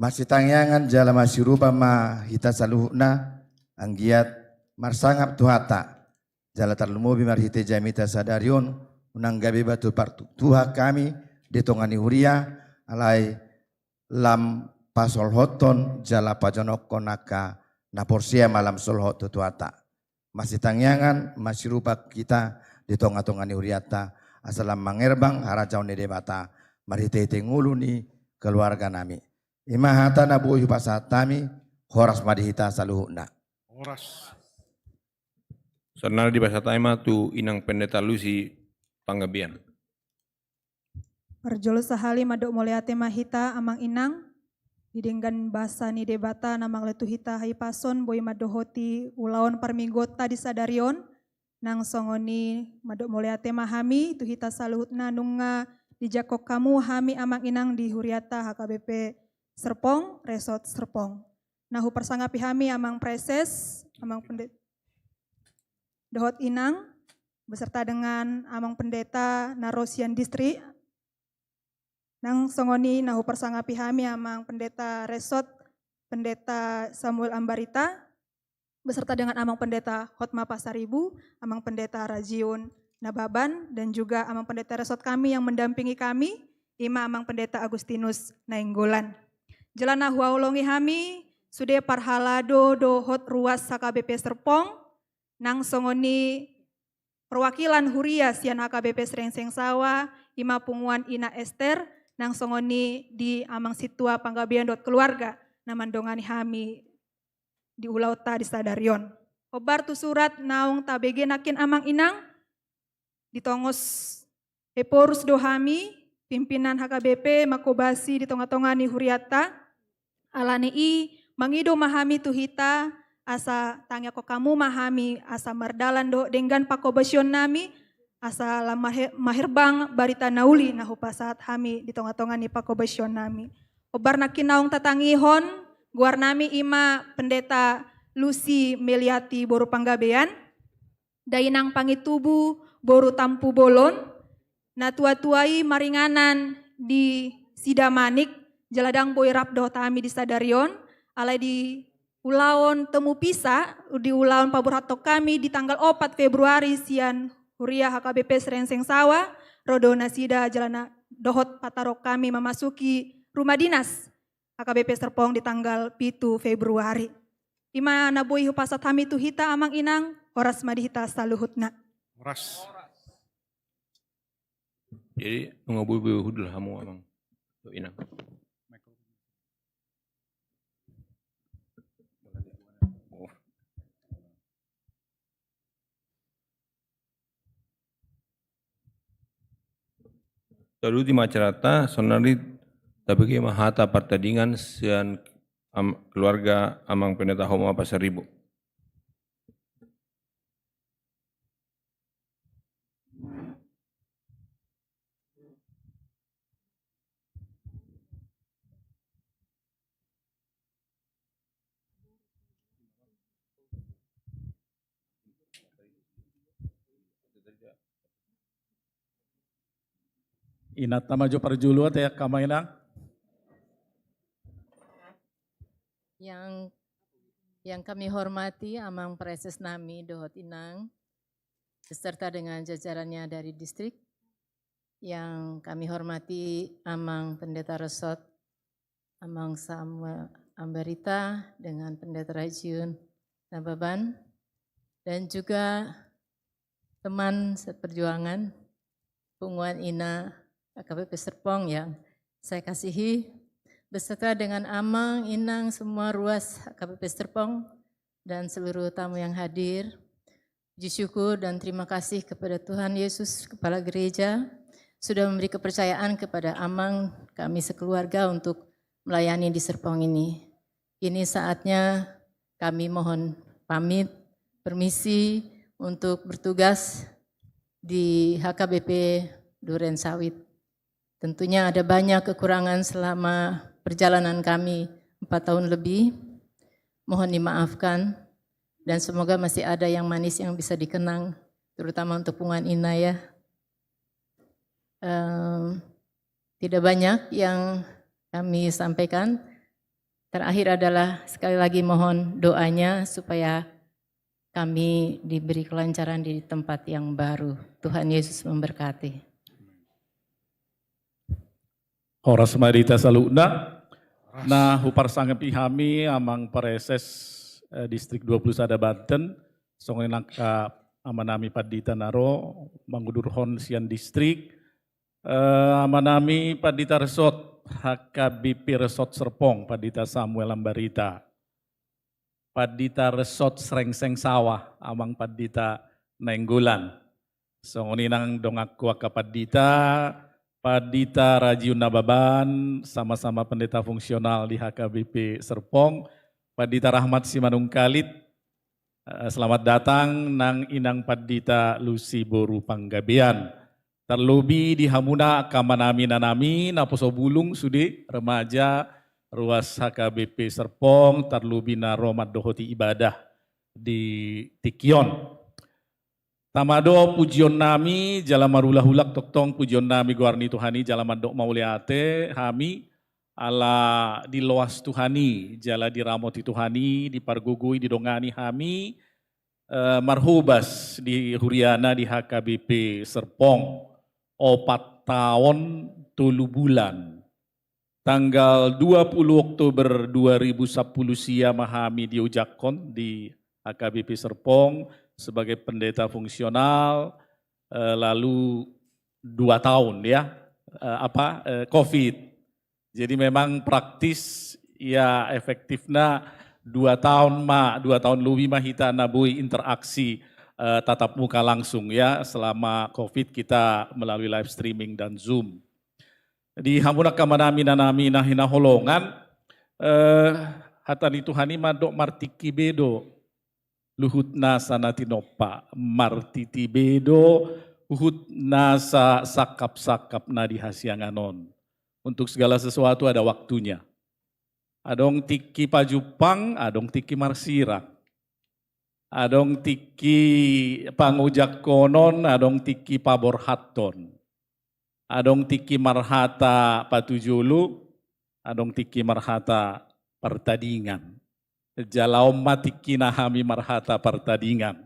marsitangiangan jala marsiurupan ma hita saluhutna, anggiat marsangap Tuhanta, jala tarlumobi marhite jamita sadari on, unang gabe batu partuktuhan hami di tonga ni huria, alai lam pasolhothon jala pajonongkon angka na porsea ma lam solhot tu Tuhanta. Marsitangiangan, marsiurupan hita di tonga-tonga ni hurianta, asa lam mangerbang harajaon ni Debata marhite-hite ngolu ni keluarga nami. I ma hata na boi hupasahat hami, horas ma di hita saluhutna. Horas. Saonari dipasahat hami ma tu Inang Pendeta Lucy Panggabean. Parjolo sahali mandok mauliate ma hita amang inang, di denggan basa ni Debata na mangalehon tu hita hahipason boi mandohoti ulaon parmingguonta di sadari on. Nang songon i mandok mauliate ma hami tu hita saluhutna nunga dijangkon hamu hami amang inang di huriata H K B P Serpong, Resort Serpong. Na huparsangapi hami amang preses, amang pendeta dohot inang, beserta dengan amang pendeta na ro sian distrik. Nang songon i na huparsangapi hami amang pendeta resort, pendeta Samuel Ambarita, beserta dengan amang pendeta Hotma Pasaribu, amang pendeta Rajiun Nababan, dan juga amang pendeta resort kami yang mendampingi kami, i ma amang pendeta Agustinus Nainggolan. Jala na huhaholongi hami sude parhalado dohot ruas H K B P Serpong, nang songon i perwakilan huria sian H K B P Serengseng Sawah, i ma punguan Ina Ester, nang songon i di amang sintua Panggabean dohot keluarga na mandongani hami di ulaonta di sadari on. Hombar tu surat naung tabege nangkin amang inang, ditongos Ephorus do hami, pimpinan H K B P, manghobasi di tonga-tonga ni hurianta. Ala ni i, mangido ma hami tu hita, asa tangiangkon hamu ma hami, asa mardalan do denggan panghobasion nami, asa lam mahe-, maherbang barita na uli na hupasahat hami di tonga-tonga ni panghobasion nami. Hombar nangkin naung tatangihon, goar nami i ma Pendeta Lucy Meliati boru Panggabean, dainang Pangintubu boru Tampubolon, na tua-tua i maringanan di Sidamanik, jala ndang boi rap dohot hami di sadari on, alai di ulaon temupisa, di ulaon paborhathon hami di tanggal opat Februari sian huria H K B P Serengseng Sawah, ro do nasida jala na dohot patarok hami memasuki rumah dinas H K B P Serpong di tanggal pitu Februari. I ma na boi hupasahat hami tu hita amang inang, horas ma di hita saluhutna. Horas. Jadi, nunga boi-boi hudul hamu amang tu inang. Taluti ma acaranta, saonari tabege ma hata partadingan sian am-, keluarga amang pendeta Homa Pasaribu. Inanta ma jo parjolo ate, amang inang. Yang, yang kami hormati amang preses nami dohot inang, beserta dengan jajarannya dari distrik. Yang kami hormati amang pendeta resort, amang Samuel Ambarita dengan pendeta Rajiun Nababan, dan juga teman seperjuangan, punguan Ina H K B P Serpong yang saya kasihi, beserta dengan amang, inang, semua ruas H K B P Serpong, dan seluruh tamu yang hadir. Puji syukur dan terima kasih kepada Tuhan Yesus, Kepala Gereja, sudah memberi kepercayaan kepada Amang kami sekeluarga untuk melayani di Serpong ini. Kini saatnya kami mohon pamit, permisi untuk bertugas di H K B P Duren Sawit. Tentunya ada banyak kekurangan selama perjalanan kami empat tahun lebih. Mohon dimaafkan dan semoga masih ada yang manis yang bisa dikenang, terutama untuk Punguan Ina ya. Em, tidak banyak yang kami sampaikan. Terakhir adalah sekali lagi mohon doanya supaya kami diberi kelancaran di tempat yang baru. Tuhan Yesus memberkati. Horas ma di hita saluhutna. Na huparsangapi hami Amang Praeses, eh, Distrik dua puluh sada Banten, songon i nang angka amanami pandita na ro mangudurhon sian distrik, eh, amanami pandita resort H K B P Resort Serpong, Pandita Samuel Ambarita. Pandita resort Srengseng Sawah, Amang Pandita Nainggolan. Songon i nang donganku angka pandita, Pandita Rajiun Nababan, sama-sama pendeta fungsional di H K B P Serpong, Pandita Rahmat Simanungkalit, eh, selamat datang nang inang Pandita Lusi boru Panggabean. Tarlobi di hamuna angka amanami inanami, naposo bulung sude, remaja, ruas H K B P Serpong, tarlobi na ro mandohoti ibadah di tingki on. Tama do pujionnami, jala marulak-ulak tongtong pujionnami goar ni Tuhan i, jala mandok mauliate hami, ala diloas Tuhan i, jala diramoti Tuhan i, dipargogoi, didongani hami, eh, marhobas di huriana di H K B P Serpong, opat taon tolu bulan. Tanggal dua puluh Oktober dua ribu sapuluh sia ma hami diojakhon di H K B P Serpong sebagai pendeta fungsional, eh, lalu dua tahun ya, eh, apa, eh, covid. Jadi memang praktis ya efektifna dua taon ma, dua taon lobi ma hita na boi interaksi, eh, tatap muka langsung ya, selama covid kita melalui live streaming dan Zoom. Di hamuna angka amanami inanami na hinaholongan, eh, hata ni Tuhan i mandok martingki be do luhut nasa na tinompa, martingki be do huhut nasa sangkap-sangkap na di hasiangan on. Untuk segala sesuatu ada waktunya. Adong tingki pajumpang, adong tingki marsirang. Adong tingki pangojangkonon, adong tingki paborhathon. Adong tingki marhata patujolo, adong tingki marhata partadingan. Jala on ma tingkina hami marhata partadingan.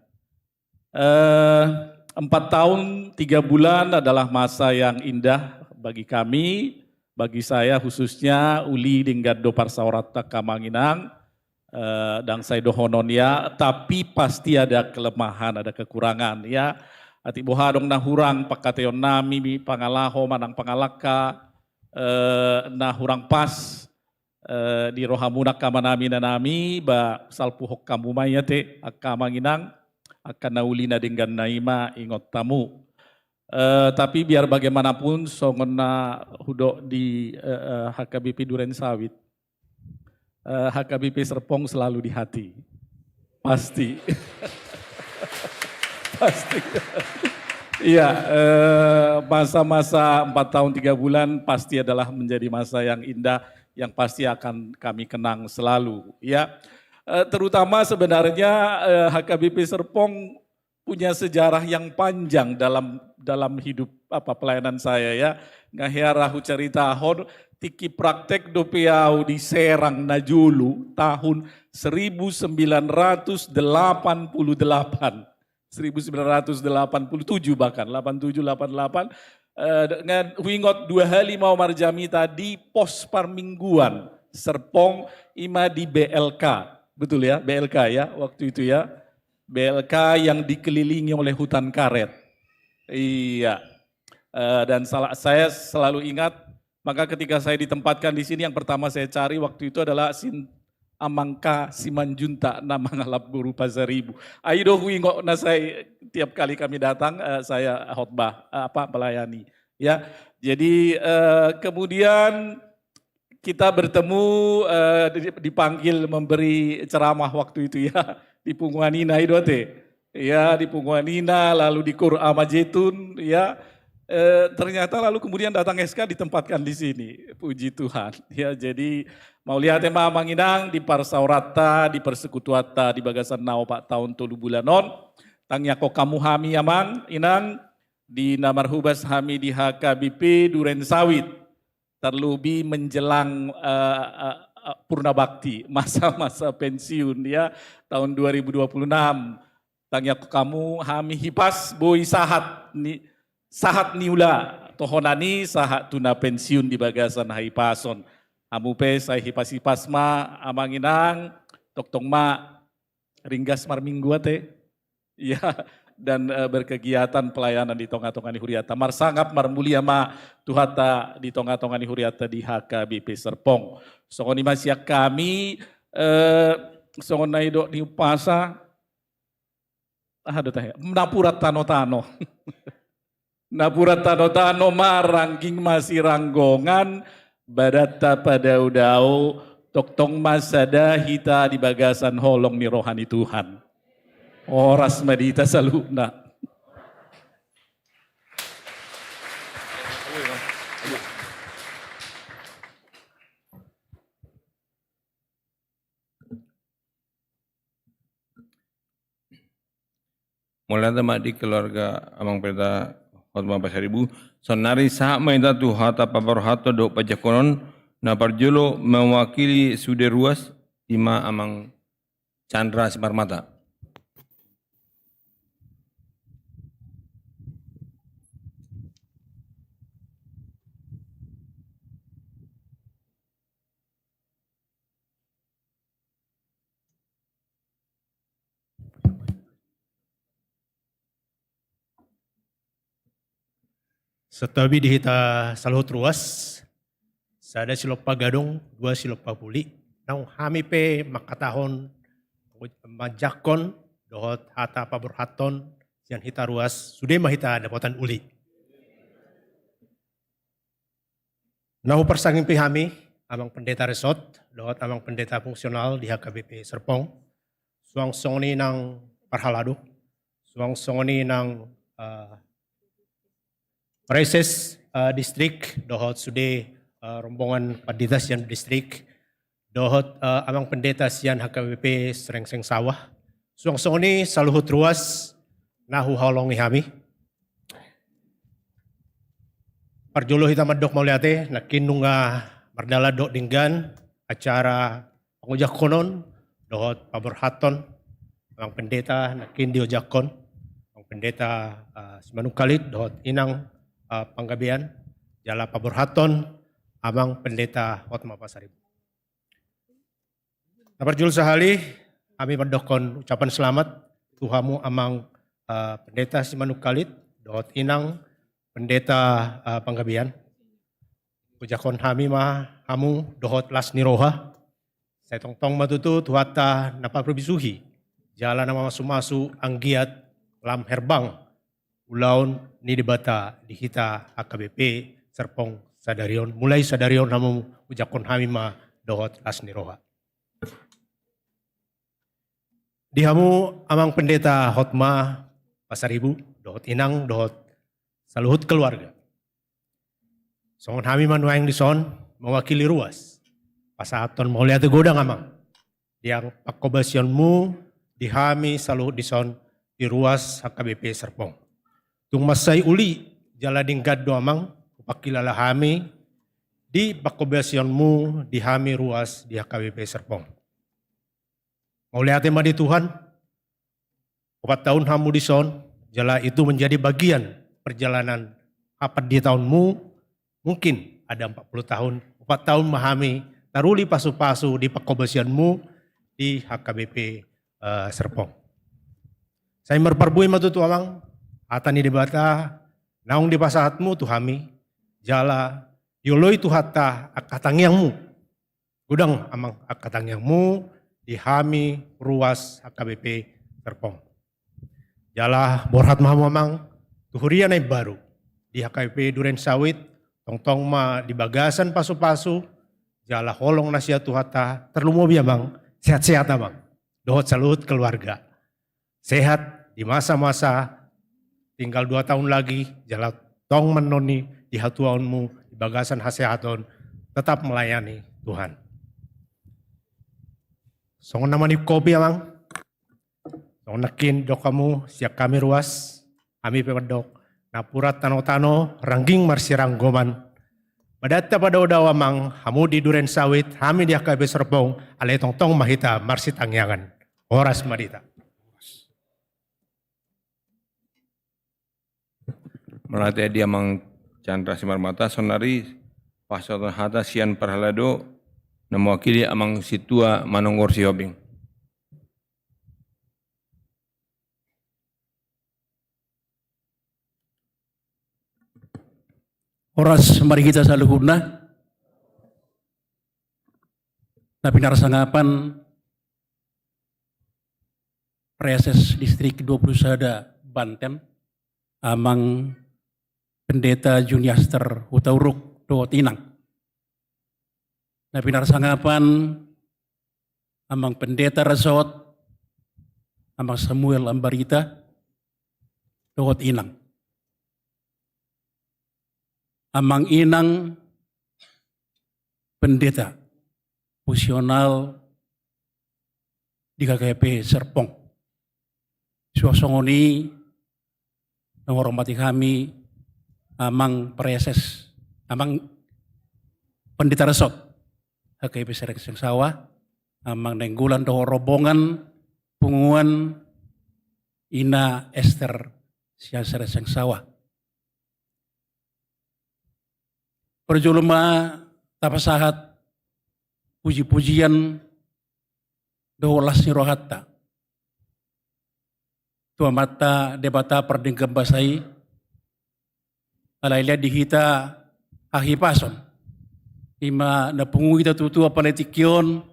Eh, empat tahun tiga bulan adalah masa yang indah bagi kami, bagi saya khususnya, uli denggan do parsaoranta angka amang inang, eh, ndang sai dohonon ya, tapi pasti ada kelemahan, ada kekurangan ya. Atik boha adong na hurang pangkataionnami, pangalaho manang pangalangka, eh, na hurang pas, eh, di rohamuna angka amanami inanami, ba salpuhon hamu ma i ate angka amang inang, angka na uli na dengganna i ma ingot hamu. Eh, tapi biar bagaimanapun songon na hudok di, eh, eh, H K B P Duren Sawit. Eh, H K B P Serpong selalu di hati. Pasti. Pasti. Iya, eh, masa-masa empat tahun tiga bulan pasti adalah menjadi masa yang indah, yang pasti akan kami kenang selalu. Ya, eh, terutama sebenarnya, eh, H K B P Serpong punya sejarah yang panjang dalam, dalam hidup, apa, pelayanan saya ya. Nga hea ra hucaritahon, tingki praktek dope au di Serang na jolo tahun seribu sembilan ratus delapan puluh delapan. Seribu sembilan ratus delapan puluh tujuh bahkan, delapan tujuh, delapan delapan. Eh, nga huingot dua hali ma au marjamita di pos parmingguan Serpong, i ma di B L K. Betul ya, B L K ya, waktu itu ya. B L K yang dikelilingi oleh hutan karet. Iya. Eh, dan sala-, saya selalu ingat, maka ketika saya ditempatkan di sini, yang pertama saya cari waktu itu adalah sin-, Amang K Simanjuntak na mangalap boru Pasaribu. Ai do huingot na sai tiap kali kami datang, eh, saya khotbah, eh, apa, melayani. Ya, jadi, eh, kemudian kita bertemu, eh, di-, dipanggil memberi ceramah waktu itu, ya, di punguan ina, i do ate. Ya, di punguan ina, lalu di Kur Ama Jetun, ya. Eh, ternyata lalu kemudian datang S K ditempatkan di sini. Puji Tuhan. Ya, jadi mauliate ma amang inang di parsaoranta, di persekutuanta, di bagasan na opat taon tolu bulan on. Tangiangkon hamu hami amang inang, di na marhobas hami di H K B P Duren Sawit, terlebih menjelang, eh, eh, eh, purna bakti, masa-masa pensiun, ya, tahun dua ribu dua puluh enam. Tangiangkon hamu hami hipas boi sahat ni, sahat niula, tohonan i sahat tu na pensiun di bagasan hahipason. Hamu pe sai hipas-hipas ma amang inang, tongtong ma ringgas marminggu ate. Ya, dan, eh, berkegiatan pelayanan di tonga-tonga ni huriata. Marsangap marmulia ma Tuhanta di tonga-tonga ni huriata di H K B P Serpong. Songon i ma sian hami, eh, songon na nidok ni umpasa, aha do tahe, napuran tano-tano. Napuran tano-tano ma, rangging masiranggongan, badanta padao-dao, tongtong ma sada hita di bagasan holong ni roha ni Tuhan. Horas ma di hita saluhutna. Mauliate ma di keluarga Amang Pendeta Hotma Pasaribu. Saonnari sahat ma hita tu hata paborhathon dohot pajangkonon. Na parjolo mewakili sude ruas, i ma Amang Chandra Simarmata. Santabi di hita saluhut ruas, sada silompa gadong, dua silompa puli. Naung hami pe mangkatahon, manjangkon dohot hata paborhathon sian hita ruas, sude ma hita dapotan uli. Na huparsangap pe hami, Amang Pendeta Resort, dohot Amang Pendeta Fungsional di H K B P Serpong, suang songon i nang parhalado, suang songon i nang, eh, Praeses, eh, distrik, dohot sude, eh, rombongan pandita sian distrik, dohot, eh, Amang Pendeta sian H K B P Srengseng Sawah. Suang songon i saluhut ruas na huhaholongi hami. Parjolo hita mandok mauliate, nangkin nunga mardalan dohot denggan acara pangojangkonon dohot paborhathon Amang Pendeta, nangkin diojangkon Amang Pendeta, eh, Simanungkalit dohot Inang, eh, Panggabean, jala paborhathon Amang Pendeta Hotma Pasaribu. Na parjolo sahali, hami mandokkon ucapan selamat tu hamu Amang, eh, Pendeta Simanungkalit dohot Inang Pendeta, eh, Panggabean. Ujangkon hami ma hamu dohot las ni roha. Sai tongtong ma tutu Tuhanta na parbisuhi jala na mamasu-masu anggiat lam herbang ulaon ni Debata di hita H K B P Serpong sadari on. Mulai sadari on hamu ujangkon hami ma dohot las ni roha. Di hamu Amang Pendeta Hotma Pasaribu, dohot Inang, dohot saluhut keluarga. Songon hami ma nuaeng dison, mewakili ruas, pasahathon mauliate godang Amang. Di angka panghobasionmu di hami saluhut dison di ruas H K B P Serpong. Tung mansai uli jala denggan do Amang, hupangkilala hami di panghobasionmu di hami ruas di H K B P Serpong. Mauliate ma di Tuhan, opat taon hamu dison, jala itu menjadi bagian perjalanan hapanditaonmu, mungkin ada empat puluh tahun, opat taon ma hami taruli pasu-pasu di panghobasionmu di H K B P, eh, Serpong. Sai marparbue ma tutu Amang, hata ni Debata naung dipasahatmu tu hami, jala dioloi Tuhanta angka tangiangmu. Godang Amang angka tangiangmu di hami ruas H K B P Serpong. Jala borhat ma hamu Amang tu huria na imbaru. di H K B P Duren Sawit, tongtong ma di bagasan pasupasu jala holong na sian Tuhanta, tarlumobi amang, sehat-sehat amang dohot saluhut keluarga. Sehat di masa-masa tinggal dua tahun lagi, jala tong manoni di hatuaonmu di bagasan hasehaton, tetap melayani Tuhan. Songon na mangihupi amang, songon nangkin didok hamu sian hami ruas, hami pe mandok, napuran tano-tano, rangging marsiranggoman. Madanta padao-dao amang, hamu di Duren Sawit, hami di H K B P Serpong, alai tongtong ma hita marsitangiangan. Horas ma di hita. Mauliate di amang Chandra Simarmata, saonari pasahaton hata sian parhalado na mewakili amang Sintua Manonggor Sihobing. Horas ma di hita saluhutna. Na pinarsangapan Praeses Distrik dua puluh sada Banten, amang Pendeta Juniaster Hutauruk dohot inang. Na pinarsangapan amang Pendeta Resort, amang Samuel Ambarita dohot inang. Amang inang Pendeta, fungsional di H K B P Serpong. Suang songon i na huhormati hami amang Praeses, amang Pendeta Resort H K B P Serengseng Sawah, amang Nainggolan dohot rombongan, punguan, ina Ester sian Serengseng Sawah. Parjolo ma tapasahat puji-pujian dohot las ni rohanta tu Amanta Debata pardenggan basa i, alai lean di hita hahipason, i ma na pungu hita tutu apala tingki on,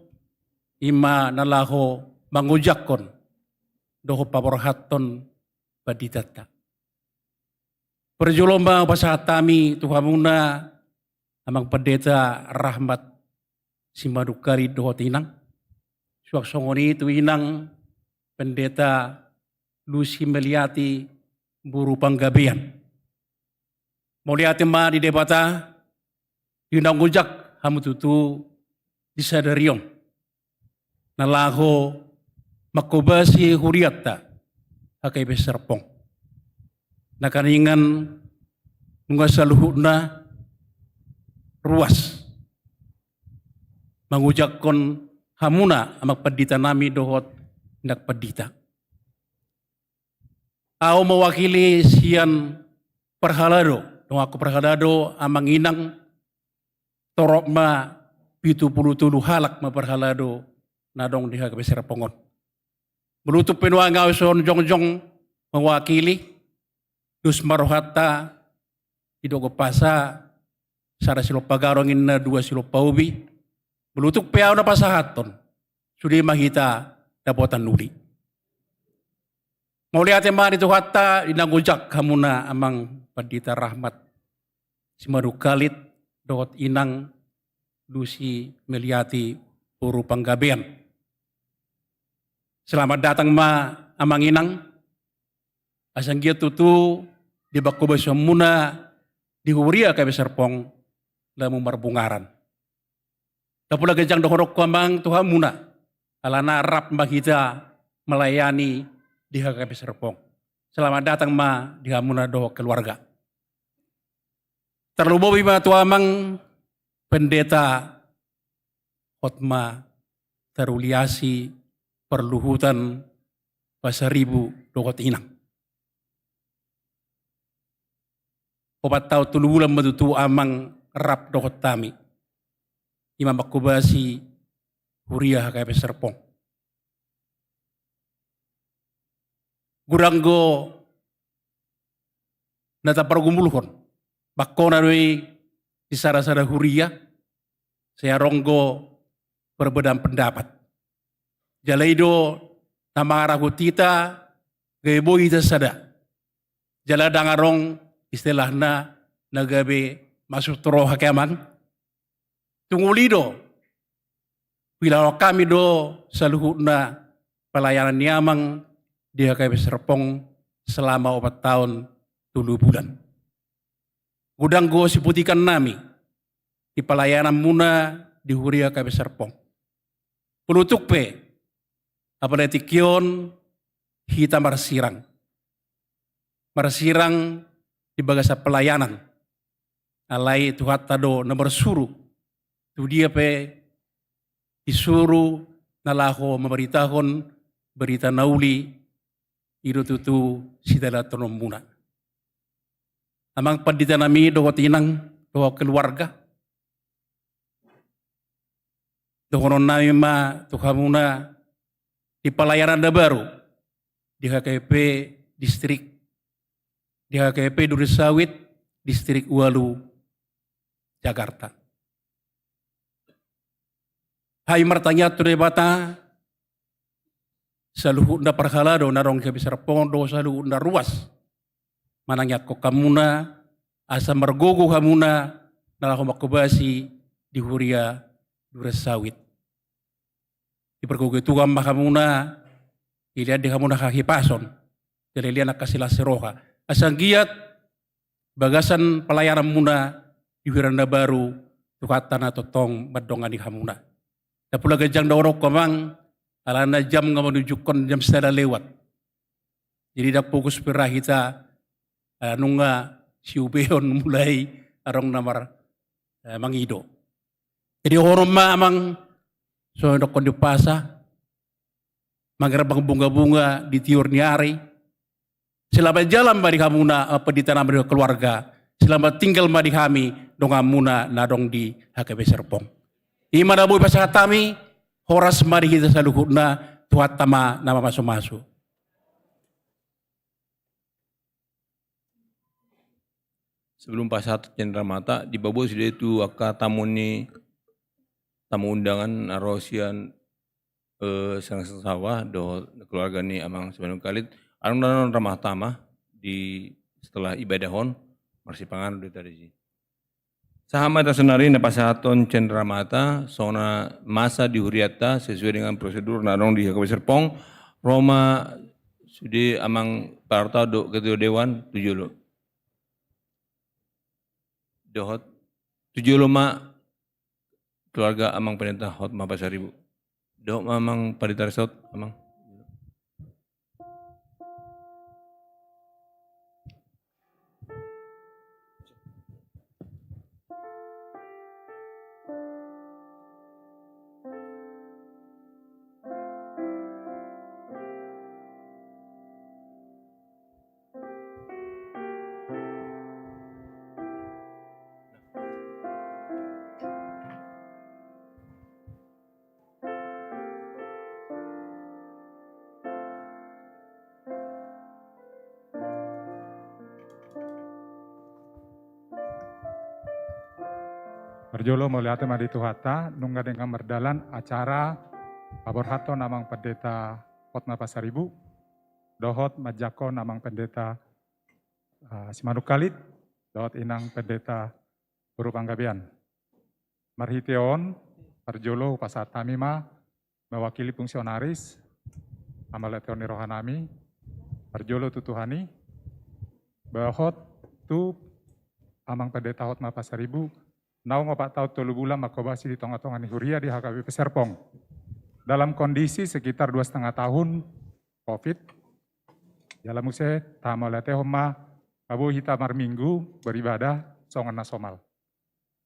i ma na laho mangojakhon dohot paborhathon panditanta. Parjolo ma hupasahat hami tu hamuna amang Pendeta Rahmat Simanungkalit dohot inang. Suang songon i tu inang Pendeta Lusi Meliati boru Panggabean. Mauliate ma di Debata, di na ojak hamu tutu di sadari on na laho manghobasi hurianta H K B P Serpong. Nangkiningan nunga saluhutna ruas mangojakhon hamuna amang pandita nami dohot inang pandita. Ahu mewakili sian parhalado, donganku parhalado, amang inang, torop ma pitu pulu tolu halak ma parhalado na adong di H K B P Serpong on. Molo tung pe nuaeng ahu songon jongjong mewakili, dos ma rohanta, didok Ompunta, sada silompa gadong ninna dua silompa ubi, molo tung pe ahu na pasahathon, sude ma hita dapotan uli. Mauliate ma di Tuhanta, di na ojak hamuna amang pandita Rahmat Simanungkalit dohot inang Lusi Meliati boru Panggabean. Selamat datang ma amang inang, asa anggiat tutu di panghobasionmuna di huria H K B P Serpong lam marbungaran. Ndang pola ganjang dohononku amang tu hamuna, alana rap ma hita melayani di H K B P Serpong. Selamat datang ma di hamuna dohot keluarga. Tarlumobi ma tu amang pendeta, hot ma taruliasi parluhutan Pasaribu dohot inang. Opat taon tolu bulan ma tutu amang rap dohot hami, i ma manghobasi huria H K B P Serpong. Godang do na tapargumulhon, bangkona do i di sada-sada huria, sai adong do perbedaan pendapat. Jala i do na mangarahut hita gabe boi hita sada. Jala ndang adong istilahna na gabe masuk tu roha ke amang. Tung uli do, huilahon hami do saluhutna pelayanan ni amang di H K B P Serpong selama opat taon tolu bulan. Godang do siputikan nami di pelayananmuna di huria H K B P Serpong. Olo tung pe, apala tingki on hita marsirang. Marsirang di bagasan pelayanan. Alai Tuhanta do na marsuru. Tu dia pe disuru na laho mambaritahon barita na uli, i do tutu sidalatonmuna. Amang pandita nami dohot inang, dohot keluarga. Dohonon nami ma tu hamuna di pelayanan na baru di H K B P distrik, di H K B P Durensawit distrik ualu Jakarta. Hami martangiang tu Debata, saluhutna parhalado na adong di H K B P Serpong do saluhutna ruas manangiangkon hamuna, asa margogo hamuna na laho manghobasi di huria Durensawit. Dipargogoi Tuhan ma hamuna, dilehon di hamuna hahipason, dilehon angka silas ni roha. Asa anggiat bagasan pelayananmuna di huria na baru, Tuhanta na tongtong mandongani hamuna. Ndang pola ganjang do dohonon amang, alana jam nga manunjukkon jam sada lewat. Jadi ndang fokus pe ra hita, eh, nunga siubeon mulai adong na mar, eh, mangido. Jadi dohonon ma amang, songon didokkon ni umpasa, mangerbang bunga-bunga di tiur ni ari. Selamat jalan ma di hamuna, eh, pandita nami dohot keluarga. Selamat tinggal ma di hami donganmuna na adong di H K B P Serpong. I ma na boi pasahat hami, horas ma di hita saluhutna, Tuhanta ma na mamasu-masu. Sebelum pasahat cenderamata, dibaboa sude tu angka tamu ni, tamu undangan na ro sian, eh, Sangsawa dohot keluarga ni Amang Simanungkalit. Adong dalan ramah tamah di setelah ibadah on, marsipanganon do hita disi. Sahat ma hita saonari na pasahathon cenderamata, songon na masa di hurianta sesuai dengan prosedur na adong di H K B P Serpong, ro ma sude Amang Parta dohot Ketua Dewan tu jolo. Dohot tu jolo ma keluarga Amang Pendeta Hotma Pasaribu. Dohot ma Amang Pendeta Resort, Amang. Parjolo mauliate ma di Tuhanta, nunga denggan mardalan acara paborhathon Amang Pendeta Hotma Pasaribu, dohot manjangkon Amang Pendeta, ah, Simanungkalit, dohot Inang Pendeta Boru Panggabean. Marhite on, parjolo hupasahat hami ma mewakili fungsionaris, hamauliateon ni roha nami, parjolo tu Tuhan i, dohot tu Amang Pendeta Hotma Pasaribu, naung opat taon tolu bulan manghobasi di tonga-tonga ni huria di H K B P Serpong. Dalam kondisi sekitar dua setengah tahun covid, jala muse tahamauliatehon ma, asa boi hita marminggu, beribadah, songon na somal.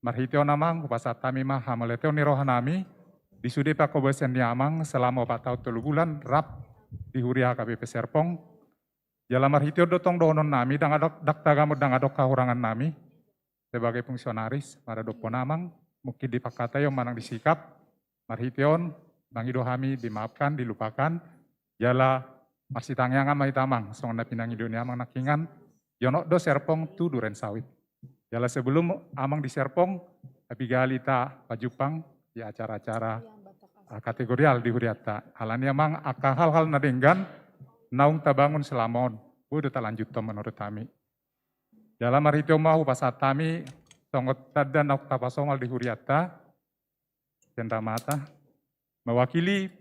Marhite on Amang, hupasahat hami ma hamauliateon ni roha nami, di sude panghobasan ni Amang selama opat taon tolu bulan rap di huria H K B P Serpong. Jala marhite on do tong dohonon nami, ndang adong, ndang tagamon, ndang adong hahurangan nami sebagai fungsionaris maradophon Amang, mungkin di pangkataion manang di sikap, marhite on, mangido hami dimaafkan, dilupakan, jala marsitangiangan ma hita Amang, songon na pinangido ni Amang nangkiningan, jonok do Serpong tu Duren Sawit. Jala sebelum Amang di Serpong, tapiga hali hita pajumpang di acara-acara, ah, kategorial di hurianta. Alani Amang, angka hal-hal na denggan naung tabangun selama on, boi do talanjuthon menurut hami. Jala marhite on ma hupasahat hami songon tanda naung tapasomal di hurianta sian amanta, mewakili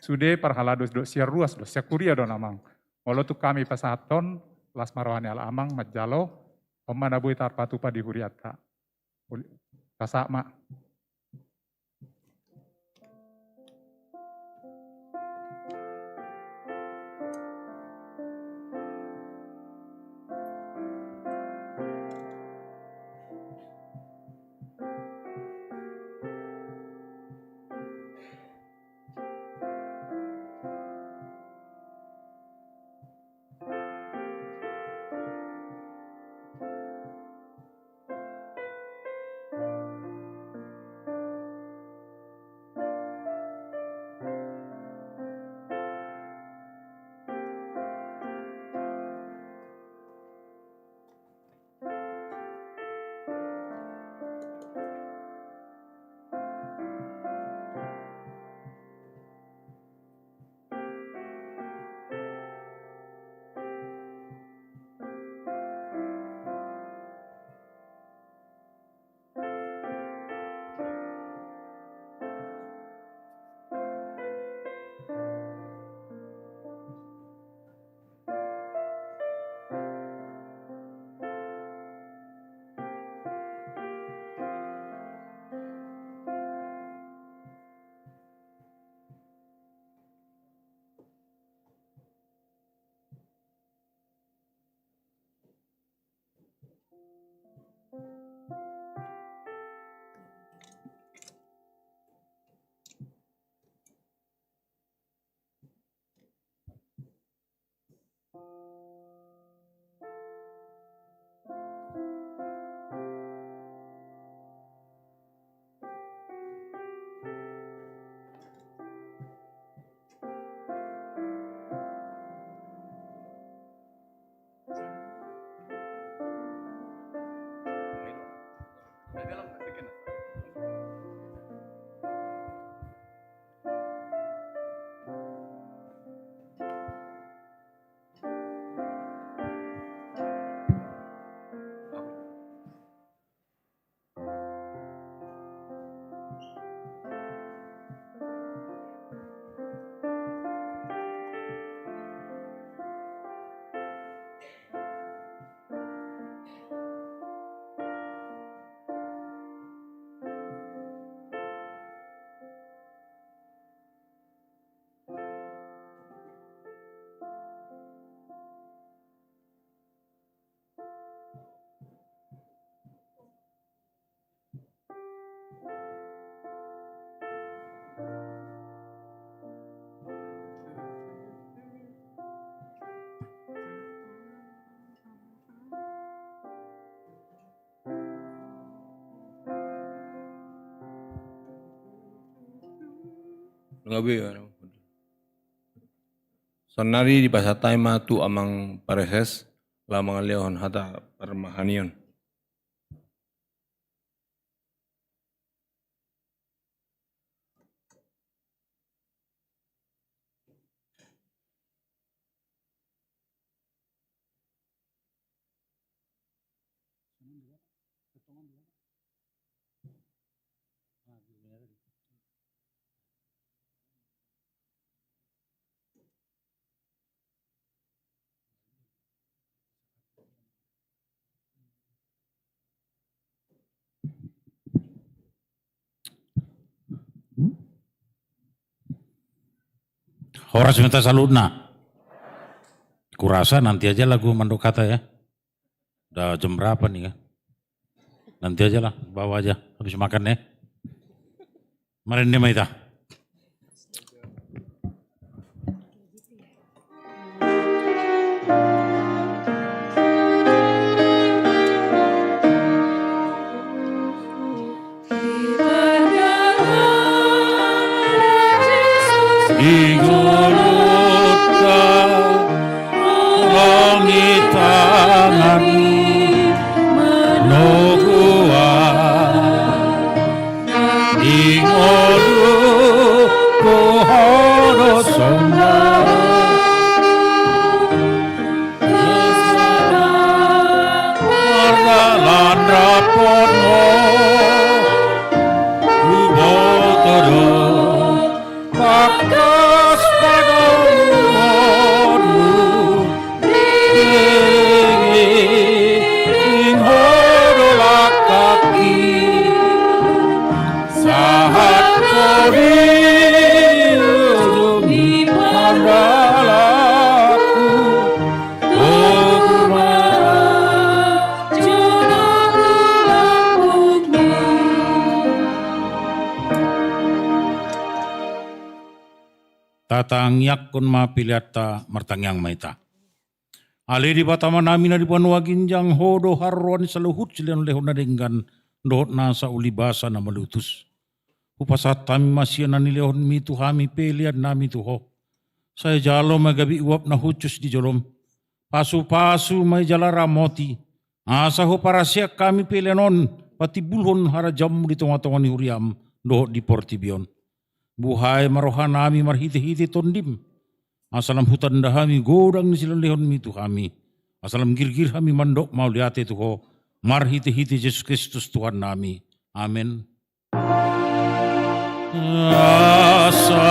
sude parhalado dohot sian ruas dohot sian kuria do on, amang. Molo tung hami pasahathon, las ma roha ni halak amang manjalo, on ma na boi tarpatupa di hurianta. Pasahat ma. Saonnari dipasahat hami ma tu amang pareses laho mangalehon hata parmahanion. Horas ma hita saluhutna. Kurasa nanti aja lah gua mandok hata ya. Udah jam berapa nih ya? Nanti aja lah, bawa aja habis makan ya. Marende ma hita. Di ngolunta ro di tanganmu manoguan, di ngolungku ho do songon. Iring ho do langkangki, sahat ho di ujung ni pardalanan. Tatangiangkon ma peleanta, martangiang ma hita. Ale Debata Amanami na di banua ginjang, Ho do haroroan ni saluhut silehonlehon na denggan dohot nasa ulibasa na malutus. Hupasahat hami ma sian na nilehonMi tu hami peleannami tu Ho. Sai jalo ma gabe uap na hushus di joloM. Pasupasu ma i jala ramoti, asa huparhaseang hami pelean on patimbulhon harajaonMu di tongatonga ni huriaM dohot di portibi on. Buhai ma rohanami marhitehite TondiM, asa lam hutanda hami godang ni silehonlehonMi tu hami, asa lam girgir hami mandok mauliate tu Ho, marhitehite Jesus Kristus Tuhannami. Amen. Asa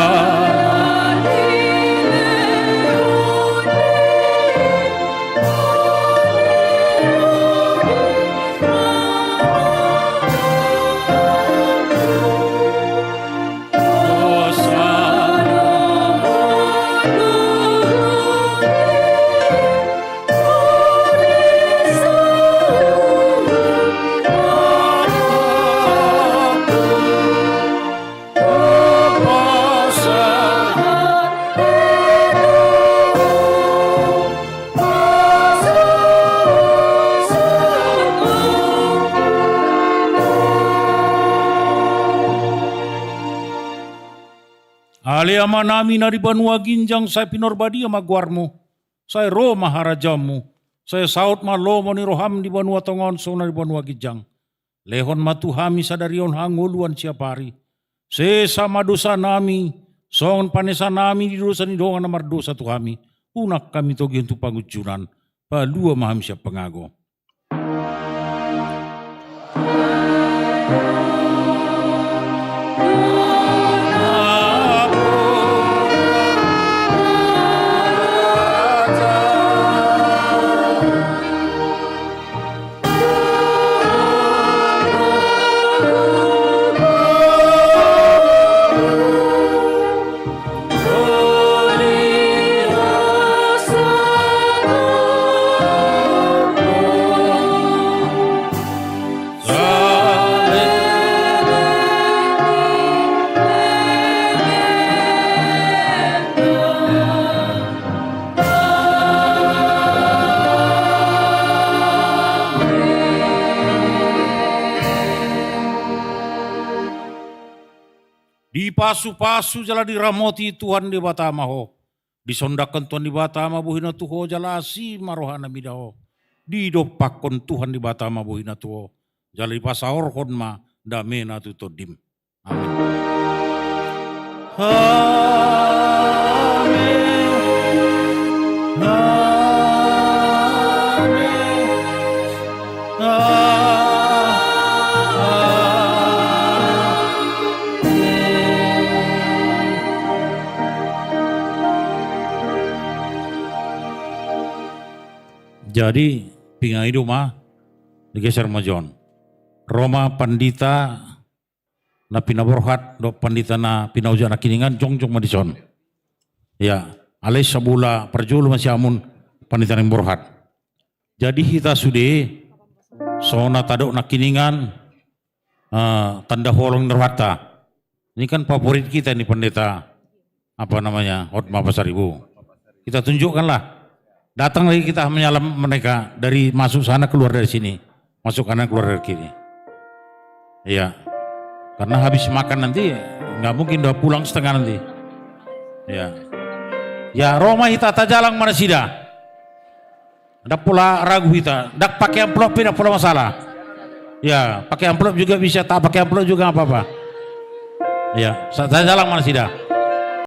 Ale Amanami na di banua ginjang, sai pinarbadia ma goarMu. Sai ro ma harajaonMu. Sai saut ma lomo ni rohaM di banua tonga on songon na di banua ginjang. Lehon ma tu hami sadari on hangoluan siapari. Sesa ma dosanami, songon panesanami di dosa ni dongan na mardosa tu hami. Unang hami togihon tu pangunjunan. Palua ma hami sian pangago. Dipasupasu jala diramoti Tuhan Debata ma ho. Disondangkon Tuhan Debata ma bohiNa tu ho jala asi ma rohaNa mida ho. Didompakkon Tuhan Debata ma bohiNa tu ho jala dipasaorhon ma dameNa tu tondim. Amen. Amen. Amen. Amen. Jadi, pinga i do ma, digeser ma jo on. Ro ma pandita na pinaborhat dohot pandita na pinaojak nangkiningan, jongjong ma dison. Ya, alai sabola parjolo ma siamun pandita na pinaborhat. Jadi hita sude, songon na tadok nangkiningan, eh, tanda holong ni rohanta. Ini kan favorit kita ini pendeta, apa namanya, Hotma Pasaribu. Kita tunjukkanlah. Datang lagi kita menyalam mereka dari masuk sana keluar dari sini. Masuk kanan keluar dari kiri. Iya. Karena habis makan nanti nggak mungkin udah pulang setengah nanti. Ya. Ya, ro ma hita tajalang ma nasida. Ndang pola ragu hita, ndang pakai amplop pe ndang pola masalah. Ya, pakai amplop juga bisa, tak pakai amplop juga nggak apa-apa. Ya, sa-, tajalang ma nasida.